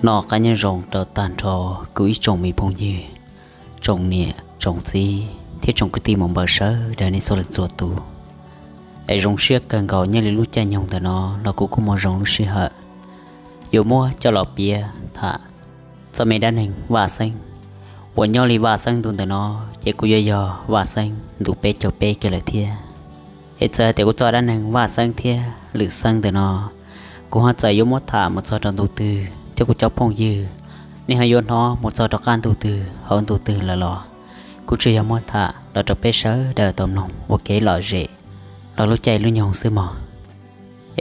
Noj qab nyob zoo rau tag nrho kuv ib tsoom me phooj ywg, tsoom niam tsoom txiv thiab tsoom kwv tij muam npawg sawv daws nej txhua leej txhua tus. Es zoo siab kawg nkaus nyob li lub caij nyoog ntawm no los kuv kuj muaj zoo lub sij hawm yuav muab coj los piav tham txoj me dab neeg Vaj Xeeb uas nyob li Vaj Xeeb ntu ntawm no, ces kuj yuav yog Vaj Xeeb ntu peb caug peb kiag lawm thiab. Es txawm hais tias kuv txoj dab neeg Vaj Xeeb thiab Lwm Xeeb ntawm no, kuv ho txawm yuav muab tham mus txog rau ntu twg thiab kuv cov phooj ywg nej ho yuav hnov mus txog rov qab ntu twg hauv ntu twg lawm los, kuv tsuas yog muab tham los rau peb sawv daws tau mloog ua kev lom zem los lub caij lub nyoog xwb mog.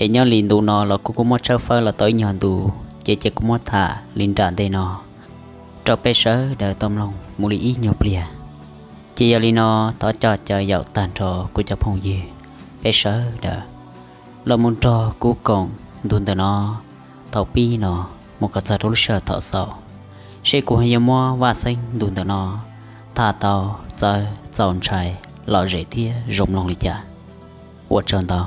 Es nyob li ntu no los kuv kuj muab tshawb fawb los tau ib nyuag ntu, ces ces kuv muab tham li nram ntej no rau peb sawv daws tau mloog mus li ib nyuag pliag. Ces yog li no, thov coj caw yaum tag nrho kuv cov phooj ywg peb sawv daws los mus nrog kuv koom ntu ntawm no thaum pib no mus kom txog rau lub sij hawm thaum xaus, seb kuv ho yuav muab Vaj Xeeb ntu ntawm no tham tau txawv txaus ntshai lom zem thiab zoo mloog li cas. Ua tsaug ntau.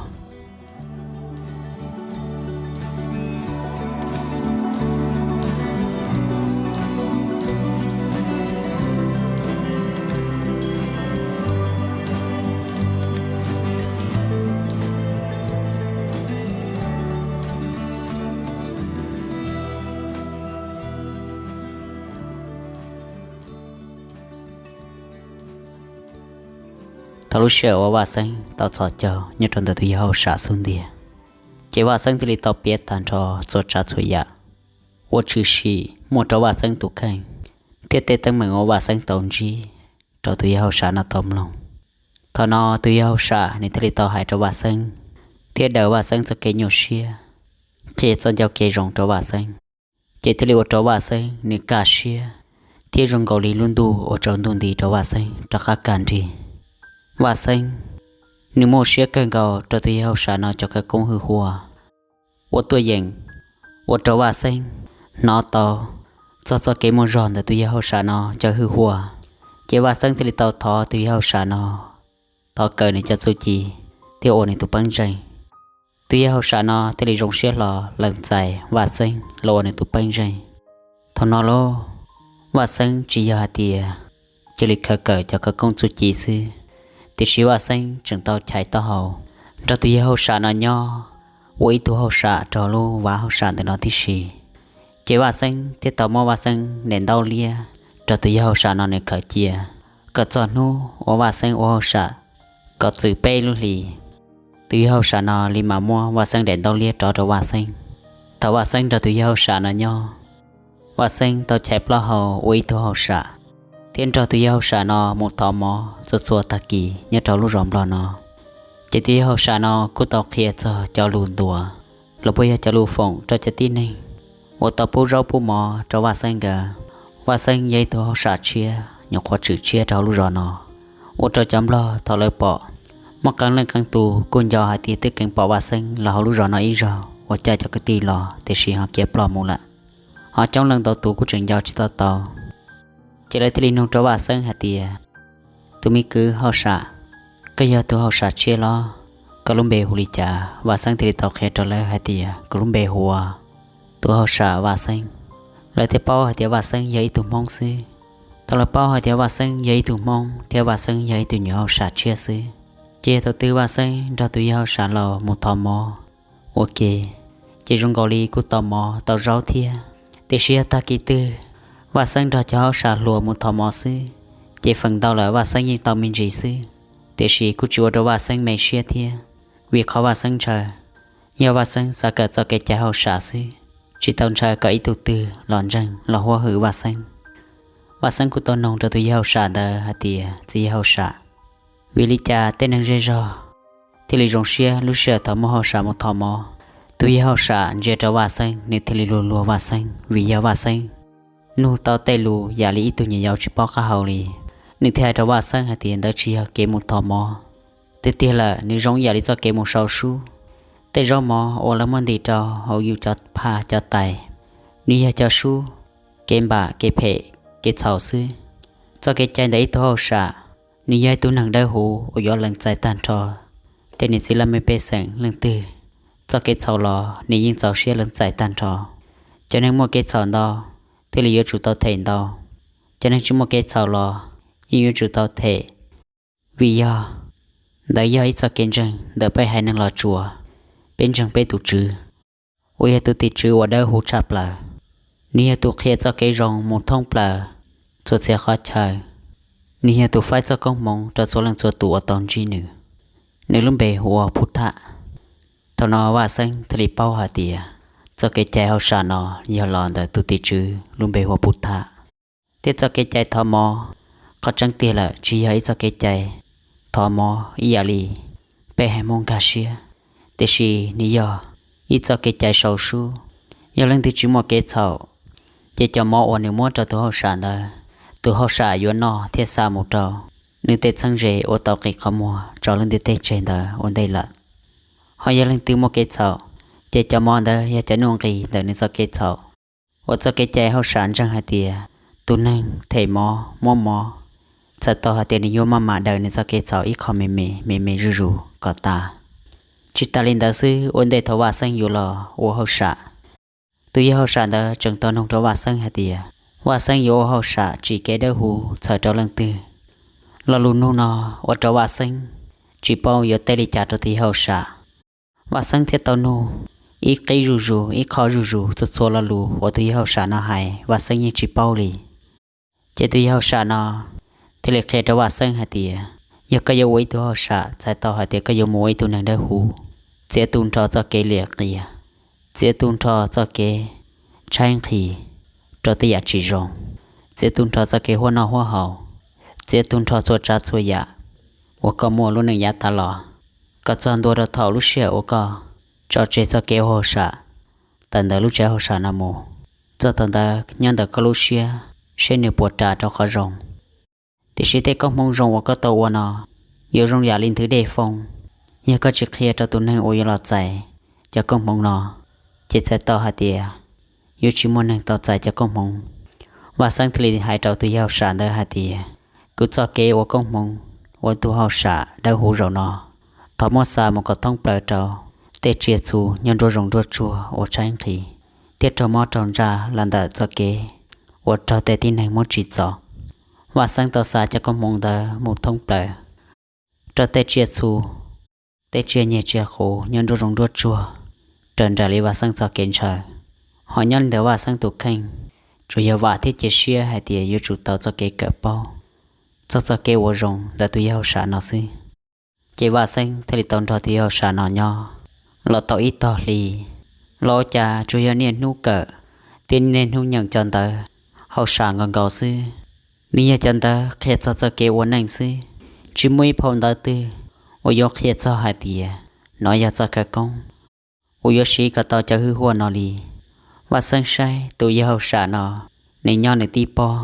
Thaum lub sij hawm uas Vaj Xeeb tau txhos caug nyob rau ntawm tus yawg hauj sam xub ntiag, ces Vaj Xeeb thiaj li tau piav tag nrho txhua tsav txhua yam uas tshwm sim muaj rau Vaj Xeeb tus kheej thiab tej teeb meem uas Vaj Xeeb tau ntsib rau tus yawg hauj sam no tau mloog. Thaum no tus yawg hauj sam nws thiaj li tau hais rau Vaj Xeeb thiab daws Vaj Xeeb txoj kev nyuaj siab, qhia txoj ncauj kev zoo rau Vaj Xeeb, ces thiaj li ua rau Vaj Xeeb nws kaj siab thiab zoo nkaus li lub ntuj ua tsaus ntuj nti rau Vaj Xeeb rov qab kaj nrig. Vaj Xeeb nws muaj siab kawg nkaus rau tus yawg hauj sam no cov khawv koob hwj huaj ua tuaj yeem ua rau Vaj Xeeb hnov tau txog txoj kev muaj zog ntawm tus yawg hauj sam no cov hwj huaj, ces Vaj Xeeb thiaj li tau thov tus yawg hauj sam no thov kaw nws cov txuj ci thiab ua nws tus peeb zeej. Tus yawg hauj sam no thiaj li zoo siab hlo lees txais Vaj Xeeb los ua nws tus peeb zeej. Thaum no lauj, Vaj Xeeb tsis yog hais tias cia li khaws kawm cov khawv koob txuj ci xwb, tiam sis Vaj Xeeb tseem tau chais taub hau nrog tus yawg hauj sam no nyob ua ib tug hauj sam rau lub vaj hauj sam ntawm no tib si. Ces Vaj Xeeb thiaj tau muab Vaj Xeeb daim ntaub liab rau tus yawg hauj sam no nws khaws cia kom txog hnub uas Vaj Xeeb ua hauj sam kom txwm peb lub hlis, tus yawg hauj sam no li mam muab Vaj Xeeb daim ntaub liab rov rau Vaj Xeeb. Thaum Vaj Xeeb nrog tus yawg hauj sam no nyob, Vaj Xeeb tau chais plaub hau ua ib tug hauj sam thiab nrog tus yawg hauj sam no mus thov mov txhua txhua tag kis nyob rau lub zos Nplog no. Ces tus yawg hauj sam no kuj tau qhia txog cov lus ntuas los puas yog cov lus foom rau cov tib neeg uas tau pub zaub pub mov rau Vaj Xeeb nkawd. Vaj Xeeb yog ib tug hauj sam tshiab nyuam qhuav tshwm tshiab rau hauv lub zos no, ua rau cov Nplog thaum lawv pom, muaj qee leej qee tus kuj nco hais tias twb keev pom Vaj Xeeb los hauv lub zos no ib zaug ua cas cov kwv tij los tiam sis ho khiav ploj mus lawm, ho coob leej ntau tus kuj tseem nco tsis tau tau. Ces lawv thiaj li nug rau Vaj Xeeb hais tias, tus me kwv hauj sam, koj yog tus hauj sam tshiab los? Koj lub npe hu li cas? Vaj Xeeb thiaj li tau qhia rau lawv hais tias kuv lub npe hu ua tus hauj sam Vaj Xeeb. Lawv thiaj paub hais tias Vaj Xeeb yog ib tug Hmoob xwb. Thaum lawv paub hais tias Vaj Xeeb yog ib tug Hmoob thiab Vaj Xeeb yog ib tug nyuam hauj sam tshiab xwb, ces thaum twg Vaj Xeeb nrog tus yawg hauj sam laus mus thov mov ua ke, ces zoo nkaus li kuj tau mov tau zaub thiab. Tiam sis yog tag kis twg Vaj Xeeb nrog cov hauj sam hluas mus thov mov xwb, ces feem ntau lawm Vaj Xeeb yeej tau me ntsis xwb, tiam sis kuj tsis ua rau Vaj Xeeb me siab thiab, vim qhov Vaj Xeeb ntshaw yog Vaj Xeeb xav kawm txoj kev cai hauj sam xwb, tsis tau ntshaw kom ib tug twg los ntseeg los huab hwm Vaj Xeeb. Vaj Xeeb kuj tau noog rau tus yawg hauj sam ntawd hais tias, txiv yawg hauj sam, vim li cas tej neeg zej zog thiaj li zoo siab lub sij hawm thaum muaj hauj sam mus thov mov? Tus yawg hauj sam ntsia rau Vaj Xeeb, nws thiaj li luag luag Vaj Xeeb, vim yog Vaj Xeeb nug tau tej lus yam li ib tug nyuam yaus tsis paub qab hau li. Nws thiaj hais rau Vaj Xeeb hais tias ntawd tsis yog kev mus thov mov. Tiag tiag lawm, nws zoo ib yam li txoj kev mus sau sub. Tej zaub mov uas lawv muab ntim rau hauv yus cov phaj cov tais, nws yog cov sub, kev npam kev phem, kev txhaum xwb. Txoj kev cai ntawm ib tug hauj sam, nws yog ib tug neeg dawb huv uas yuav lees txais tag nrho tej niam txiv laj mej pej xeem leej twg. Txoj kev txhaum los nws yeej txaus siab lees txais tag nrho. Cov neeg muaj kev txhaum ntau thiaj li yuav tsum tau them ntau. Cov neeg tsis muaj kev txhaum los yeej yuav tsum tau them, vim yog ntawd yog ib txoj kev ntseeg ntawm peb haiv neeg Los Tsuas, peb ntseeg peb tus Tswv uas yog tus tim tswv uas dawb huv tshaj plaws. Nws yog tus qhia txoj kev zoo mus thoob plaws txhua txhia qhov chaw. Nws yog tus faib txoj koob hmoov rau txhua leej txhua tus uas tau ntsib nws. Nws lub npe hu ua Pub Thaj. Thaum no Vaj Xeeb thiaj li paub hais tias txoj kev cai hauj sam no yog los ntawm tus tim tswv lub npe hu ua Pub Thaj. Thiab txoj kev cai thov mov, qhov tseeb tiag lawm tsis yog ib txoj kev cai thov mov ib yam li peb haiv Hmoob nkag siab, tiam sis nws yog ib txoj kev cai sau sub. Yog leej twg tsis muaj kev txhaum, ces cov mov uas nws muab rau tus hauj sam ntawd, tus hauj sam yuav noj thiab xa mus rau nws tej txheeb ze uas tau qi qhov muag tso lub ntiaj teb tseg ntawd ua ntej lawm. Ho yog leej twg muaj kev txhaum, ces cov mov ntawd yog cov nuj nqis ntawm nws txoj kev txhaum. Uas txoj kev cai hauj sam ntseeg hais tias tus neeg them mov muab mov, txhais tau hais tias nws yuav maj mam daws nws txoj kev txhaum ib qho me me me me zuj zus kom tas. Tsis tas li ntawd xwb, ua ntej thaum Vaj Xeeb yuav los ua hauj sam, tus yawg hauj sam ntawd tseem tau noog rau Vaj Xeeb hais tias Vaj Xeeb yuav ua hauj sam tsim kev dawb huv txhawm rau leej twg. Lo lus nug no ua rau Vaj Xeeb tsis paub yuav teb li cas rau tus yawg hauj sam. Vaj Xeeb thiaj tau nug ib qib zuj zus, ib qho zuj zus txhua txhua lo lus uas tus yawg hauj sam no hais Vaj Xeeb yeej tsis paub li. Ces tus yawg hauj sam no thiaj li qhia rau Vaj Xeeb hais tias yog koj yuav ua ib tug hauj sam, txhais tau hais tias koj yuav mus ua ib tug neeg dawb huv, txiav tu nrho txoj kev liam qias, txiav tu nrho txoj kev tshaib nqhis rau tej yam tsis zoo, txiav tu nrho txoj kev huab noj huab haus, txiav tu nrho txhua tsav txhua yam uas koj muaj lub neej yav tas los, kom txog ntua rau thaum lub sij hawm uas koj tso tseg txoj kev ua hauj sam, tawm ntawm lub tsev hauj sam no mus. Txog thaum ntawd nyob ntawm koj lub siab seb nws puas ras rau qhov zoo. Tiam sis tej koob hmoov zoo uas koj tau ua no yuav zoo yam li nthwv dej foo, yog koj tsis qhia rau tus neeg uas yuav los txais cov koob hmoov no, ces txhais tau hais tias yuav tsis muaj neeg tau txais cov koob hmoov. Vaj Xeeb thiaj li hais rau tus yawg hauj sam ntawd hais tias kuv txoj kev ua koob hmoov ua tus hauj sam dawb huv zaum no, thov muab xa mus kom thoob plaws rau tej tsiaj txhu nyob nruab zoov nruab tsuag uas tshaib nqhis, thiab raug mob raug ntsaj los ntawm txoj kev uas raug tej tib neeg muab tsim txom. Vaj Xeeb tau xa cov koob hmoov ntawd mus thoob plaws rau tej tsiaj txhu, tej tsiaj nyiag tsiaj qus nyob nruab zoov nruab tsuag raws nraim li Vaj Xeeb txoj kev ntshaw. Ho nyob li ntawm Vaj Xeeb tus kheej tsuas yog vam thiab cia siab hais tias yuav tsum tau txoj kev kawm paub txog txoj kev ua zoo ntawm tus yawg hauj sam no xwb. Ces Vaj Xeeb thiaj li tau nrog tus yawg hauj sam no nyob los tau ib tog hli. Los ua cas tsuas yog niaj hnub kawm thiab niaj hnub nyeem cov ntawv hauj sam nkaus nkaus xwb. Nws yog cov ntawv qhia txog txoj kev ua neej xwb, tsis muaj ib phau ntawv twg uas yuav qhia txog hais tias nov yog txoj khawv koob uas yuav siv kom tau cov hwj huaj no li. Vaj Xeeb saib tus yawg hauj sam no, nws nyob nws tib pob,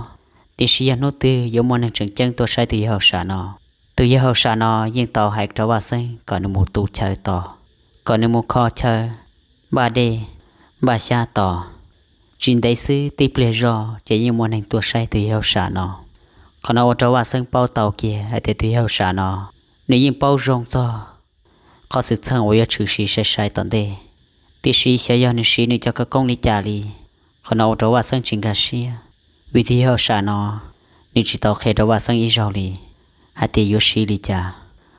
tiam sis yog hnub twg yuav muaj neeg tseem ceeb tuaj saib tus yawg hauj sam no. Tus yawg hauj sam no yeej tau hais rau Vaj Xeeb kom nws mus tu chaw tos, kom nws mus kho chaw, npaj dej, npaj xyab tos, tsis ntev xwb tib pliag zoj ces yeej muaj neeg tuaj saib tus yawg hauj sam no. Qhov no ua rau Vaj Xeeb paub tau kiag hais tias tus yawg hauj sam no nws yeej paub zoo txog qhov xwm txheej uas yuav tshwm sim sai sai tom ntej. Tiam sis xyov yog nws siv nws cov khawv koob li cas li. Qhov no ua rau Vaj Xeeb tsis nkag siab, vim tus yawg hauj sam no nws tsis tau qhia rau Vaj Xeeb ib zaug li hais tias yuav siv li cas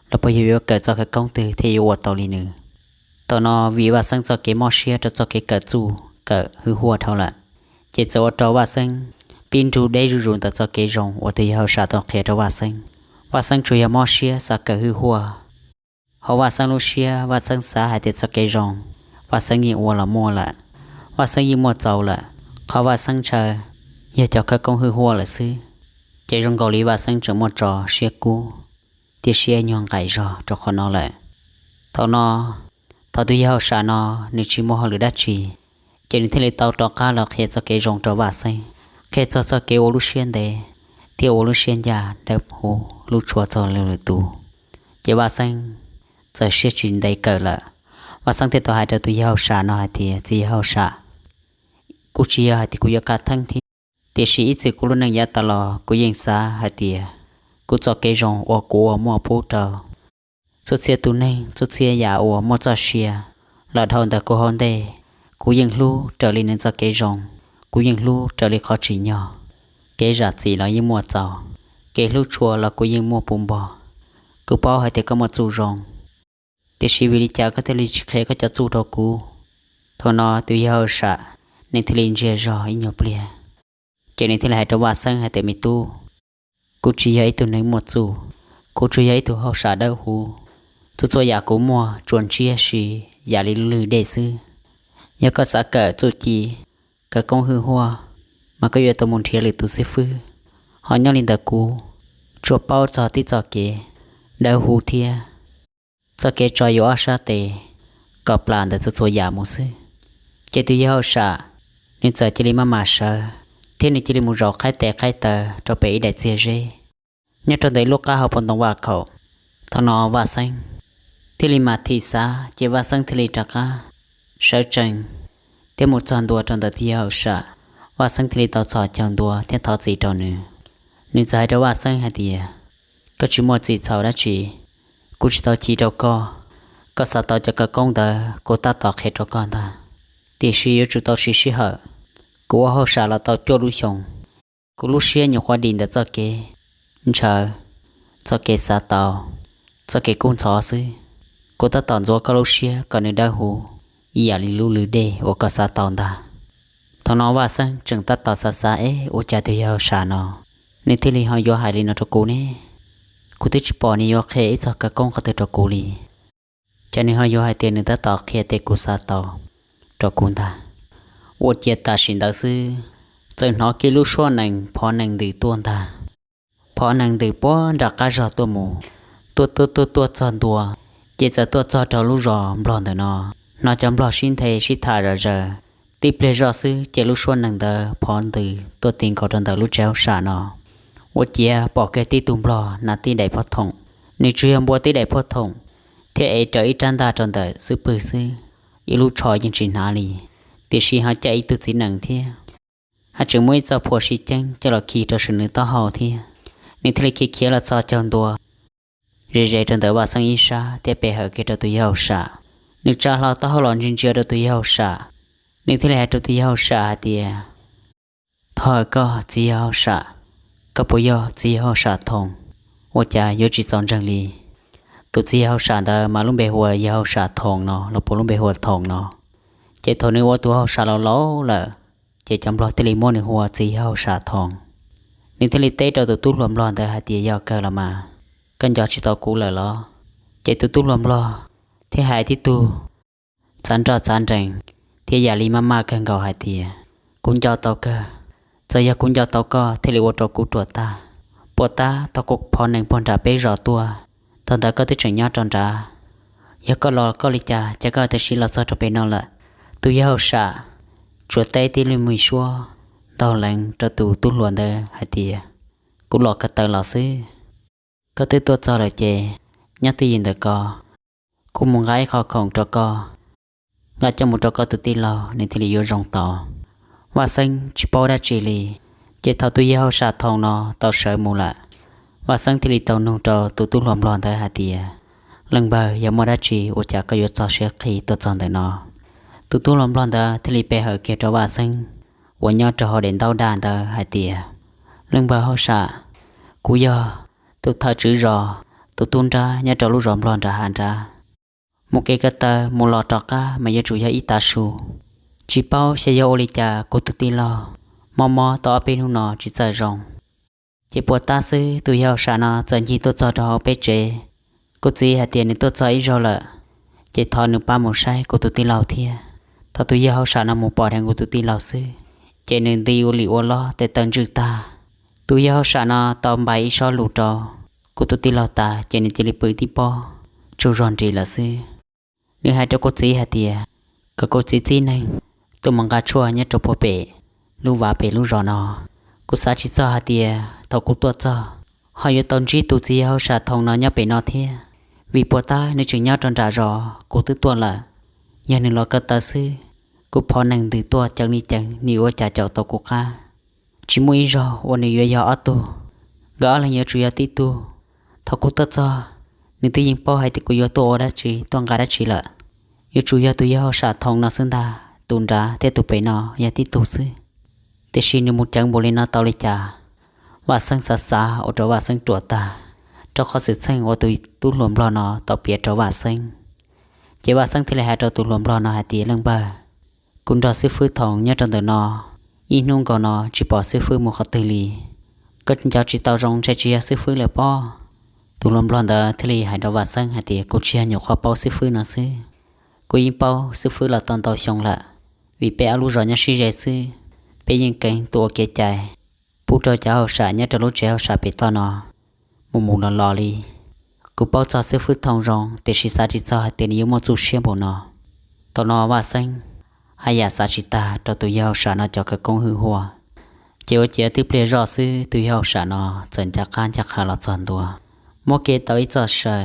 los puas yog yuav kawm txoj khawv koob twg thiaj yuav ua tau li nws. Thaum no vim Vaj Xeeb txoj kev mob siab rau txoj kev kawm txuj kawm hwj huaj dhau lawm, ces txawm ua rau Vaj Xeeb pib nrug deb zuj zus ntawm txoj kev zoo uas tus yawg hauj sam tau qhia rau Vaj Xeeb. Vaj Xeeb tsuas yog mob siab xav kawm hwj huaj. Hauv Vaj Xeeb lub siab, Vaj Xeeb xav hais tias txoj kev zoo Vaj Xeeb yeej ua los muaj lawm, Vaj Xeeb yeej muaj txaus lawm. Qhov Vaj Xeeb ntshaw yog cov khawv koob hwj huaj lawm xwb. Ces zoo nkaus li Vaj Xeeb tseem muaj tso siab kub thiab siab nyuag nqaim zog rau qhov no lawm. Thaum no, thaum tus yawg hauj sam no nws tsis muaj hauj lwm dab tsi, ces nws thiaj li tau rov qab los qhia txoj kev zoo rau Vaj Xeeb, qhia txog txoj kev ua lub siab ntev thiab ua lub siab ncaj dawb huv hlub tshua txog lwm tus. Ces Vaj Xeeb txawm siab tsis ntev kawm lawm. Vaj Xeeb thiaj tau hais rau tus yawg hauj sam no hais tias, txiv yawg hauj sam, kuv tsis yog hais tias kuv yuav khav theeb thiab, tiam sis ib txwm kuv lub neej yav tas los kuv yeej xav hais tias kuv txoj kev zoo uas kuv ua muaj pub rau txhua txhia tus neeg, txhua txhia yam uas muaj txoj sia los dhau ntawm kuv hauv ntej, Kuv yeej hlub raws li nws txoj kev zoo, kuv yeej hlub raws li qhov tsim nyog. Kev zam txim los yeej muaj txaus, kev hlub tshua los kuv yeej muaj puv npo. Kuv paub hais tias koj muaj txuj zoo, tiam sis vim li cas koj thiaj li tsis qhia koj cov txuj rau kuv? Thaum no tus yawg hauj sam nws thiaj li ntsia zog ib nyuag pliag, ces nws thiaj li hais rau Vaj Xeeb hais tias, me tub, kuv tsis yog ib tug neeg muaj txuj, kuv tsuas yog ib tug hauj sam dawb huv. Txhua txhua yam kuv muaj tsuas ntshiab si yam li lub lwg dej xwb. Yog koj xav kawm txuj ci, kawm koob hwj huaj, mas koj yuav tau mus nrhiav lwm tus xib fwb. Ho nyob li ntawm kuv, tsuas paub txog tib txoj kev dawb huv thiab txoj kev tso yus ob sab tes kom plam ntawm txhua txhua yam mus xwb. Ces tus yawg hauj sam nws txawm cia li maj mam sawv thiab nws cia li mus zaum qhaib tes qhaib taw rau pem ib daim txiag zeb nyob rau ntawm ib lub qab hauv paus ntoo vaj khaum. Thaum no Vaj Xeeb thiaj li mam thim xav, ces Vaj Xeeb thiaj li rov qab sawv tsees thiab mus txog ntua rau ntawm tus yawg hauj sam. Vaj Xeeb thiaj li tau txhos caug ntua thiab thov txim rau nws. Nws txawm hais rau Vaj Xeeb hais tias, koj tsis muaj txim txhaum dab tsi, kuv tsis tau chim rau koj. Koj xav tau cov khawv koob ntawd kuv tab tom qhia rau koj ntag, tiam sis yuav tsum tau siv sij hawm. Kuv ua hauj sam los tau cuaj lub xyoos, kuv lub siab nyuam qhuav dim ntawm txoj kev ntshaw, txoj kev xav tau, txoj kev kub ntxhov xwb. Kuv tab tom ntxuav koj lub siab kom nws dawb huv ib yam li lub lwg dej uas koj xav tau ntag. Thaum no Vaj Xeeb tseem tab tom xav xav, eb, ua cas tus yawg hauj sam no nws thiaj li ho yuav hais li no rau kuv ne? Kuv twb tsis pom nws yuav qhia ib txog khawv koob qhov twg rau kuv li. Ces nws ho yuav hais tias nws tab tom qhia tej kuv xav tau rau kuv ntag. Ua ciav tam sim ntawd xwb, txawm hnov kiag lub suab nees phov nees ntws tuaj ntag. Phov nees ntws puag nram qab zog tuaj mus, tuaj tuaj tuaj tuaj txog ntua, ces txawm tuaj txog rau lub zos nplog ntawm no. Hnov cov nplog sib nthe sib tham zom zaws. Tib pliag zoj xwb ces lub suab nees ntawd phov ntws tuaj ti nkaus rau ntawm lub tsev hauj sam no. Ua ciav pom kiag tib tug nplog hnav tib daim phoj thoom. Nws tsuas yog npua tib daim phoj thoom thiab ev rawv ib rab ntaj rau ntawm xub pwg xwb, ib lub tsho yeej tsis hnav li, tiam sis ho caij ib tug txiv nees thiab. Haj tseem muaj ib txoj phuam sib ceeb coj los khi rau saum nws taub hau thiab. Nws thiaj li khiav khiav los txhos caug ntua ze ze rau ntawm Vaj Xeeb ib sab thiab pe hawm kiag rau tus yawg hauj sam. Nws tsa hlo taub hau los ntsia ntsia rau tus yawg hauj sam. Nws thiaj li hais rau tus yawg hauj sam hais tias, thov hawm koj txiv yawg hauj sam, koj puas yog txiv yawg hauj sam Thoom? Ua cas yuav tsis txaus ntseeg li? Tus txiv yawg hauj sam ntawd mas lub npe hu ua yawg hauj sam Thoom no los puas lub npe hu ua Thoom no. Ces thaum nws ua tus hauj sam laus laus lawm, ces cov nplog thiaj li muab nws hu ua txiv yawg hauj sam Thoom. Nws thiaj li teb rau tus tub hluas nplog ntawd hais tias, yog kawg los mas, koj nco tsis tau kuv lawm los? Ces tus tub hluas nplog thiaj hais tib tug txav nroj txav nrees thiab yam li maj maj kawg nkaus hais tias, kuv nco tau kawg. Txawm yog kuv nco tau koj thiaj li ua rau kuv ruam tag. Puas tab thaum kuv phov nees puag nram peb zos tuaj, thaum ntawd koj twb tseem nyob rau nrad. Yog koj los koj li cas, cas koj tam sim los txog rau pem no lawm? Tus yawg hauj sam tsuas teb tib lub me suab ntaug lees rau tus tub hluas ntawd hais tias, kuv los ko taw los xwb. Koj twb tuaj txog lawm ces nyob twj ywm ntawm ko, kuv mus nqa ib qho khoom rau koj, nqa coj mus rau koj tus tij laug nws thiaj li yuav zoo tau. Vaj Xeeb tsis paub dab tsi li, ces thaum tus yawg hauj sam Thoom no tau sawv mus lawm, Vaj Xeeb thiaj li tau nug rau tus tub hluas nplog ntawd hais tias, leej npawg, yog muaj dab tsi ua cas koj yuav txog siab qhi tuaj txog ntawm no? Tus tub hluas nplog ntawd thiaj li pe hawm kiag rau Vaj Xeeb uas nyob rau hauv daim ntaub daj ntawd hais tias, leej npawg hauj sam, kuv yog tus thawj tswv zos, tus tub nrab nyob rau lub zos nplog nram hav nrad. Mus kev ko taw mus los rov qab mas yuav tsum yog ib tav su. Tsis paub xyov yog ua li cas kuv tus tij laug mob mob tau ob peb hnub no tsis txawj zoo. Ces puas tab xwb tus yawg hauj sam no txawm ncig tuaj txog rau hauv peb tsev. Kuv txiv hais tias nws tuaj txog ib zaug lawm, ces thov nws pab mus saib kuv tus tij laug thiab. Thaum tus yawg hauj sam no mus pom dheev kuv tus tij laug xwb, ces nws nti ua lim ua lob tes taw ntswj tag. Tus yawg hauj sam no tau npais ib sob lus rau kuv tus tij laug tas, ces nws cia li pw tib pob tsaug zog nris lawm xwb. Nws hais rau kuv txiv hais tias, kom kuv txiv txib neeg tuaj mus nqa tshuaj nyob rau puag pem lub vaj pem lub zos no. Kuv xav tsis txog hais tias thaum kuv tuaj txog ho yuav tau ntsib tus txiv yawg hauj sam Thoom no nyob pem no thiab, vim puas tab nws tseem nyob rau nram zos kuv twb tuaj lawm. Yog nws los ko taw xwb, kuv phov nees ntws tuaj ceev li ceev, nws ua cas caum tau kuv qab? Tsis muaj ib zaug uas nws yuav yog ob tug, nkawd ob leeg yuav tsum yog tib tug. Thaum kuv tuaj txog, nws twb yeej paub hais tias kuv yuav tuaj ua dab tsi, tuaj nqa dab tsi lawm. Yuav tsum yog tus yawg hauj sam Thoom no xwb ntag, tus nrad thiab tus pem no yog tib tug xwb. Tiam sis nws mus ceev npaum li no tau li cas? Vaj Xeeb xav xav ua rau Vaj Xeeb ruam tag, rau qhov xwm txheej uas tus tub hluas nplog no tau piav rau Vaj Xeeb. Ces Vaj Xeeb thiaj li hais rau tus hluas nplog no hais tias, Leej npawg, kuv nrog xib fwb Thoo nyob rau ntawm no ib hnub nkaus no tsis pom xib fwb mus qhov twg li. Koj nco tsis tau zoo, ntshe tsis yog xib fwb lawm pob. Tus hluas nplog ntawd thiaj li hais rau Vaj Xeeb hais tias, Kuv tsis yog nyuam qhuav paub xib fwb no xwb, kuv yeej paub xib fwb los tau ntau xyoo lawm, vim peb ob lub zos nyob sib ze xwb, peb yeej keev tuav kev cai pub rau cov hauj sam nyob rau lub tsev hauj sam pem toj no mus mus los los li. Kuv paub txog xib fwb Thoo zoo, tiam sis xav tsis txog hais tias nws yuav muaj txuj siab npaum no. Thaum no Vaj Xeeb haj yam xav tsis tag rau tus yawg hauj sam no cov khawv koob hwj huam. Ces ua ciav twb pliag zoj xwb, tus yawg hauj sam no txawm ncaj qab ncaj qha los txog ntua, muab kiag tau ib txoj saw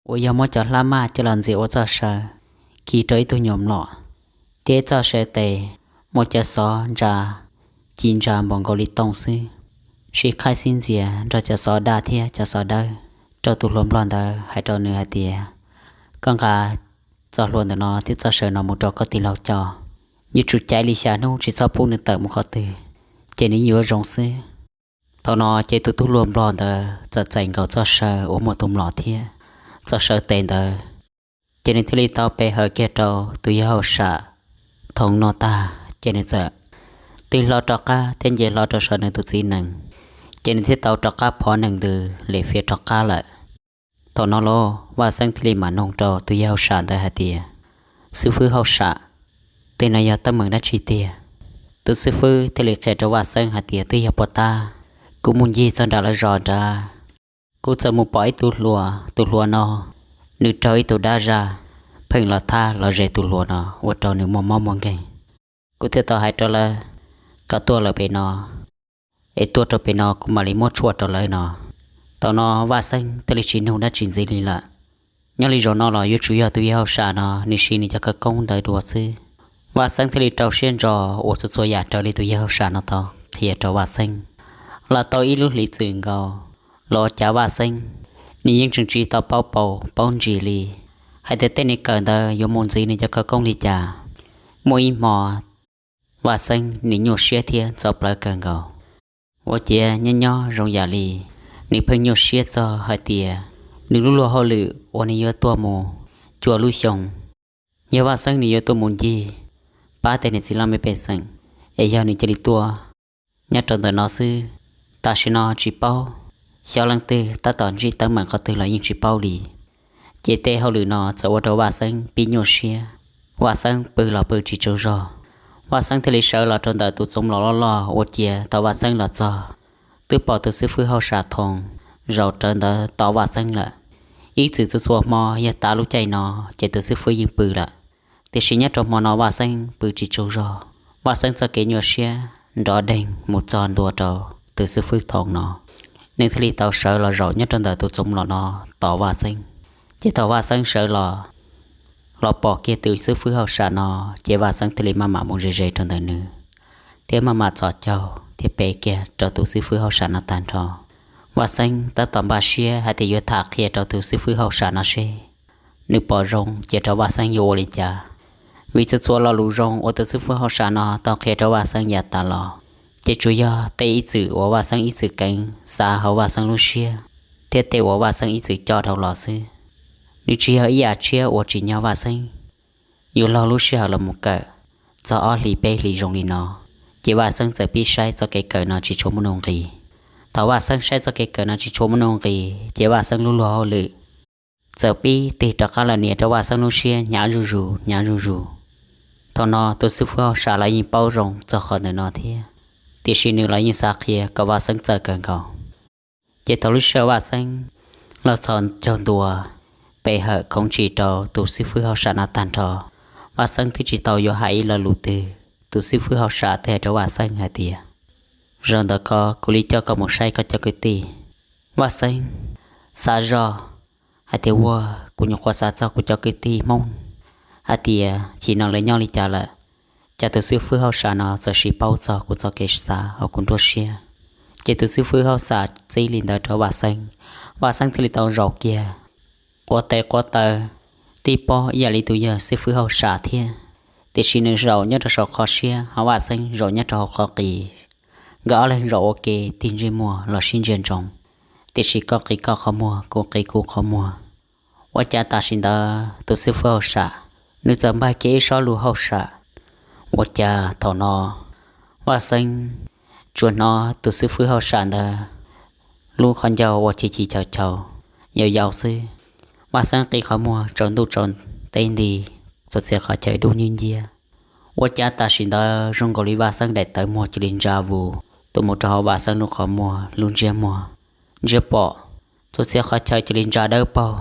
uas yog muab cov hlab maj coj los ntxias ua txoj saw, khi rau ib tug nyuam mlom, thiab ib txoj saw tes muaj cov xov ntsa ci ntsa npaum nkaus li tooj xwb, sib qhaib sib ntxias nrog cov xov daj thiab cov xov dawb, rau tus hluas nplog ntawd hais rau nws hais tias, Koj nqa txoj hlua ntawm no thiab txoj saw no mus rau koj tij laug coj, yuav tsum caiv li xya hnub tsis txhob pub nws tawm mus qhov twg, ces nws yuav zoo xwb. Thaum no ces tus tub hluas nplog ntawd txawm txais nkaus txoj saw uas muaj tus mlom thiab txoj saw tes ntawd, ces nws thiaj li tau pe hawm kiag rau tus yawg hauj sam Thoo no tag, ces nws txawm twb hlo rov qab thiab nce hlo rau saum nws tus txiv nees, ces nws thiaj tau rov qab phov nees ntws lem fiav rov qab lawm. Thaum no los Vaj Xeeb thiaj li mam nug rau tus yawg hauj sam ntawd hais tias, Xib fwb hauj sam, tej no yog teeb meem dab tsi tiag? Tus xib fwb thiaj li qhia rau Vaj Xeeb hais tias, Twb yog puag ta kuv mus ncig txog nram lawv zos nrad, kuv txawm mus pom ib tug hluas, tus hluas no nws raug ib tug dab zaj pheej los thab los ze tus hluas no ua rau nws muaj mob muaj nkeeg. Kuv thiaj tau hais rau lawv kom tuaj lawm pem no, es tuaj rau pem no kuv mam li muab tshuaj rau lawv no. Thaum no Vaj Xeeb thiaj li tsis nug dab tsi ntxiv li lawm. Nyob li zaum no los yuav tsum yog tus yawg hauj sam no nws siv nws cov khawv koob ntawd dua xwb. Vaj Xeeb thiaj li rau siab ntso ua txhua txhua yam raws li tus yawg hauj sam no tau qhia rau Vaj Xeeb. Los tau ib lub hlis txwm nkaus, los ua cas Vaj Xeeb nws yeej tseem tsis tau paub paus paub ntsis li hais tias tej nws kawm ntawd yuav mus ntxiv nws cov khawv koob li cas. Muaj ib hmo Vaj Xeeb nws nyuaj siab thiab ntxhov plawv kawg nkaus, ua ciav nyob nyob zoo yam li nws pheej nyuaj siab txog hais tias nws lub luag hauj lwm uas nws yuav tuaj mus cuaj lub xyoo, yog Vaj Xeeb nws yuav tuaj mus ncig pab tej niam txiv laj mej pej xeem, es yog nws cia li tuaj nyob rau ntawm no xwb, tam sim no tsis paub xyov leej twg tab tom ntsib teeb meem qhov twg los yeej tsis paub li. Ces tej hauj lwm no txawm ua rau Vaj Xeeb pib nyuaj siab, Vaj Xeeb pw los pw tsis tsaug zog. Vaj Xeeb thiaj li sawv los rau ntawm tus txoov mlom loj loj, ua ciav thaum Vaj Xeeb los txog twb pom tus xib fwb hauj sam Thoo zaum rawv ntawd tos Vaj Xeeb lawm. Ib txwm txhua txhua hmo yog tav lub caij no ces tus xib fwb yeej pw lawm, tiam sis nyob rau hmo no Vaj Xeeb pw tsis tsaug zog. Vaj Xeeb txoj kev nyuaj siab nrov deeg mus txog ntua rau tus xib fwb Thoo no, nws thiaj li tau sawv los zaum nyob rau ntawm tus txoov mlom no tos Vaj Xeeb. Ces thaum Vaj Xeeb sawv los, los pom kiag tus xib fwb hauj sam no, ces Vaj Xeeb thiaj li maj mam mus ze ze rau ntawm nws, thiab maj mam txhos caug thiab pe kiag rau tus xib fwb hauj sam no tag nrho. Vaj Xeeb tab tom npaj siab hais tias yuav tham qhia rau tus xib fwb hauj sam no seb nws pom zoo cia rau Vaj Xeeb yuav ua li cas. Vim txhua txhua lo lus zoo uas tus xib fwb hauj sam no tau qhia rau Vaj Xeeb yav tas los, ces tsuas yog tej ib txwm uas Vaj Xeeb ib txwm keev xav hauv Vaj Xeeb lub siab, thiab tej uas Vaj Xeeb ib txwm coj dhau los xwb. Nws tsis yog ib yam tshiab uas tsim nyog Vaj Xeeb yuav laug lub sij hawm los mus kawm txog ob hlis peb hlis zoo li no, ces Vaj Xeeb txawm pib saib txoj kev kawm no tsis tshua muaj nuj nqis. Thaum Vaj Xeeb saib txoj kev kawm no tsis tshua muaj nuj nqis, ces Vaj Xeeb lub luag hauj lwm txawm pib tig rov qab los nias rau Vaj Xeeb lub siab hnyav zuj zus hnyav zuj zus. Thaum no tus xib fwb hauj sam los yeej paub zoo txog qhov ntawm no thiab, tiam sis nws los yeej xav qhia kom Vaj Xeeb txawj kawg nkaus. Ces thaum lub sij hawm Vaj Xeeb los txhos caug ntua pe hawm khoov ntsis rau tus xib fwb hauj sam no tag nrho, Vaj Xeeb twb tsis tau yuav hais ib lo lus twg. Tus xib fwb hauj sam thiaj hais rau Vaj Xeeb hais tias, Zaum ntawm ko kuv li coj koj mus saib koj cov kwv tij. Vaj Xeeb xav zoj hais tias, Ua, kuv nyuam qhuav xav txog kuv cov kwv tij Hmoob hais tias chim no lawv nyob li cas lawm, cas tus xib fwb hauj sam no txawm siv paub txog kuv txoj kev xav hauv kuv nruab siab. Ces tus xib fwb hauj sam txib li ntawd rau Vaj Xeeb, Vaj Xeeb thiaj li tau zaum kiag quav tes quav taw tib pob ib yam li tus yawg xib fwb hauj sam thiab. tiam sis nws zaum nyob rau saum qhov siab, ho Vaj Xeeb zaum nyob rau hauv qhov qis. Nkawd ob leeg zaum ua ke tig ntsej muag los sib ntsia ntsoov, tiam sis koj qiv koj qhov muag, kuv qiv kuv qhov muag. Ua cas tam sim ntawd tus xib fwb hauj sam, nws txawm npaj kiag ib sob lus hauj sam. Ua cas thaum no Vaj Xeeb tsuas hnov tus xib fwb hauj sam ntawd lub qhov ncauj ua chim chim chaus chaus, yau yau xwb. Vaj Xeeb qiv qhov muag tsaus ntuj tsaus teb nti, txhua txhia qhov chaw dub nciab nciab. Ua cas tam sim ntawd zoo nkaus li Vaj Xeeb daim tawv muag cia li ntsa vus tuaj mus rau hauv Vaj Xeeb lub qhov muag lub ntsiab muag. Ntsia pom txhua txhia qhov chaw cia li ntsa dawb paug.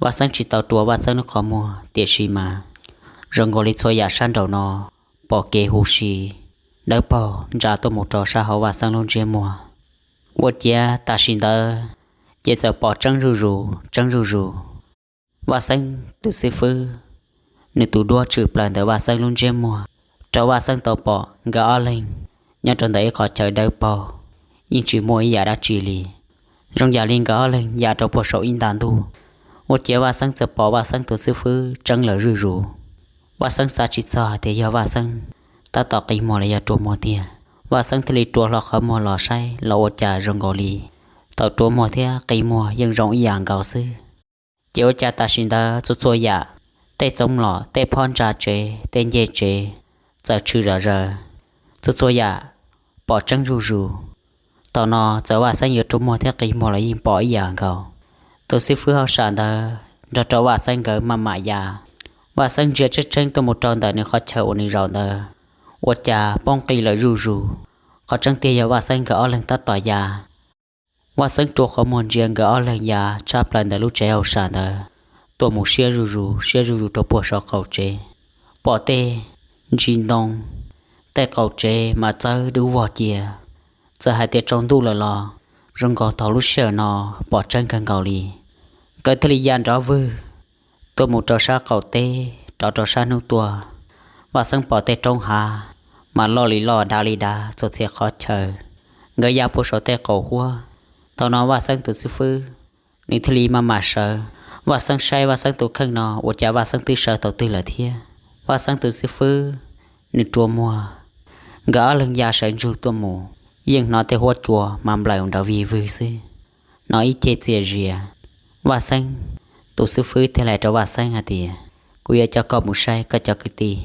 Vaj Xeeb tsis tau rua Vaj Xeeb lub qhov muag, tiam sis mas zoo nkaus li txhua yam sab nraum no pom kev huv si dawb paug ntsa tuaj mus rau sab hauv Vaj Xeeb lub ntsiab muag. Ua ciav tam sim ntawd ces txawm pom tseeb zuj zus tseeb zuj zus. Vaj Xeeb tus xib fwb, nws tus duab tshwm plaws ntawm Vaj Xeeb lub ntsiab muag, rau Vaj Xeeb tau pom nkawd ob leeg nyob rau ntawm ib qhov chaw dawb paug, yeej tsis muaj ib yam dab tsi li. Zoo yam li nkawd ob leeg ya rau puag saum ib nta ntuj. Ua ciav Vaj Xeeb txawm pom Vaj Xeeb tus xib fwb tseeb lawm zuj zus. Vaj Xeeb xav tsis txog tias yog Vaj Xeeb tab tom qi muag los yog rua muag tiag. Vaj Xeeb thiaj li rua hlo qhov muag los saib los ua cas zoo nkaus li thaum rua muag thiab qi muag yeej zoo ib yam nkaus xwb. Ces ua cas tam sim ntawd txhua txhua yam, tej txoov lom, tej phab ntsa tsev, tej ncej tsev, txawm tshwm zom zaws, txhua txhua yam pom tseeb zuj zus. Thaum no txawm Vaj Xeeb yuav rua muag thiab qi muag los yeej pom ib yam nkaus. Tus xib fwb hauj sam ntawd nrog rau Vaj Xeeb nkawd maj mam ya. Vaj Xeeb ntsia tseeb tseeb tuaj mus rau ntawm nws qhov chaw uas nws zaum ntawd, ua cas poob qis lawm zuj zus. Qhov tseeb tiag yog Vaj Xeeb nkawd ob leeg tab tom ya. Vaj Xeeb rua qhov muag ntsia nkawd ob leeg ya tshab plaws ntawm lub tsev hauj sam ntawd, tuaj mus siab zuj zus siab zuj zus rau puag saum qaum tsev. Pom tej ntsis ntoo, tej qaum tsev mas txawb dub vog cia. Txawm hais tias tsaus ntuj lawm los zoo nkaus thaum lub sij hawm no pom tseeb kawg nkaus li. Nkawd thiaj li ya nrov vwg tuaj mus rau sab qaum teb, rov rau sab hnub tuaj. Vaj Xeeb pom tej roob hav mas loj li loj dav li dav txhua txhia qhov chaw. Nkawd ya puag saum tej qaum huab. Thaum no Vaj Xeeb tus xib fwb, nws thiaj li maj mam sawv. Vaj Xeeb saib Vaj Xeeb tus kheej no ua cas Vaj Xeeb twb sawv thaum twg lawm thiab. Vaj Xeeb tus xib fwb, nws rua muag. Nkawd ob leeg ya sawv ntsug tuaj mus, yeej hnov tej huab cua mas nplaws nrov vig vwg xwb, hnov ib ce txias zias. Vaj Xeeb tus xib fwb thiaj hais rau Vaj Xeeb hais tias, kuv yuav coj koj mus saib koj cov kwv tij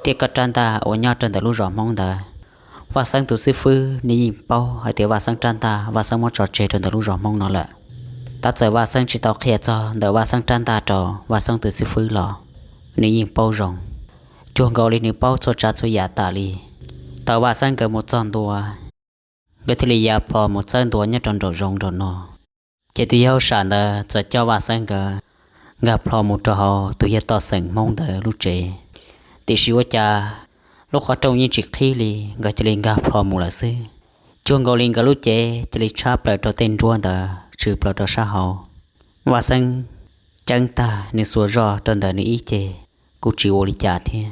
thiab koj rab ntaj uas nyob rau ntawm lub zos Hmoob ntawd. Vaj Xeeb tus xib fwb nws yeej paub hais tias Vaj Xeeb rab ntaj Vaj Xeeb muab tso tseg rau ntawm lub zos Hmoob no lawm. Tab txawm Vaj Xeeb tsis tau qhia txog ntawm Vaj Xeeb rab ntaj rau Vaj Xeeb tus xib fwb los nws yeej paub zoo. Cuag nkaus li nws paub txhua tsav txhua yam tas li. Thaum Vaj Xeeb nkawd mus txog ntua, nkawd thiaj li ya plho mus txawb ntua nyob rau nraum zoov nraum no. Ces tus yawg hauj sam ntawd txawm coj Vaj Xeeb nkawd nkag plho mus rau hauv tus yawg toj xeem Hmoob ntawd lub tsev. Tiam sis ua cas lub qhov rooj yeej tsis qhib li, nkawd cia li nkag plho mus lawm xwb. Cuag nkaus li nkawd lub cev cia li tshab plaws rau tej nruab ntawd tshwm plaws rau sab hauv. Vaj Xeeb ceeb tag nws xuas zoj rau ntawm nws ib ce, kuj tsis ua li cas thiab.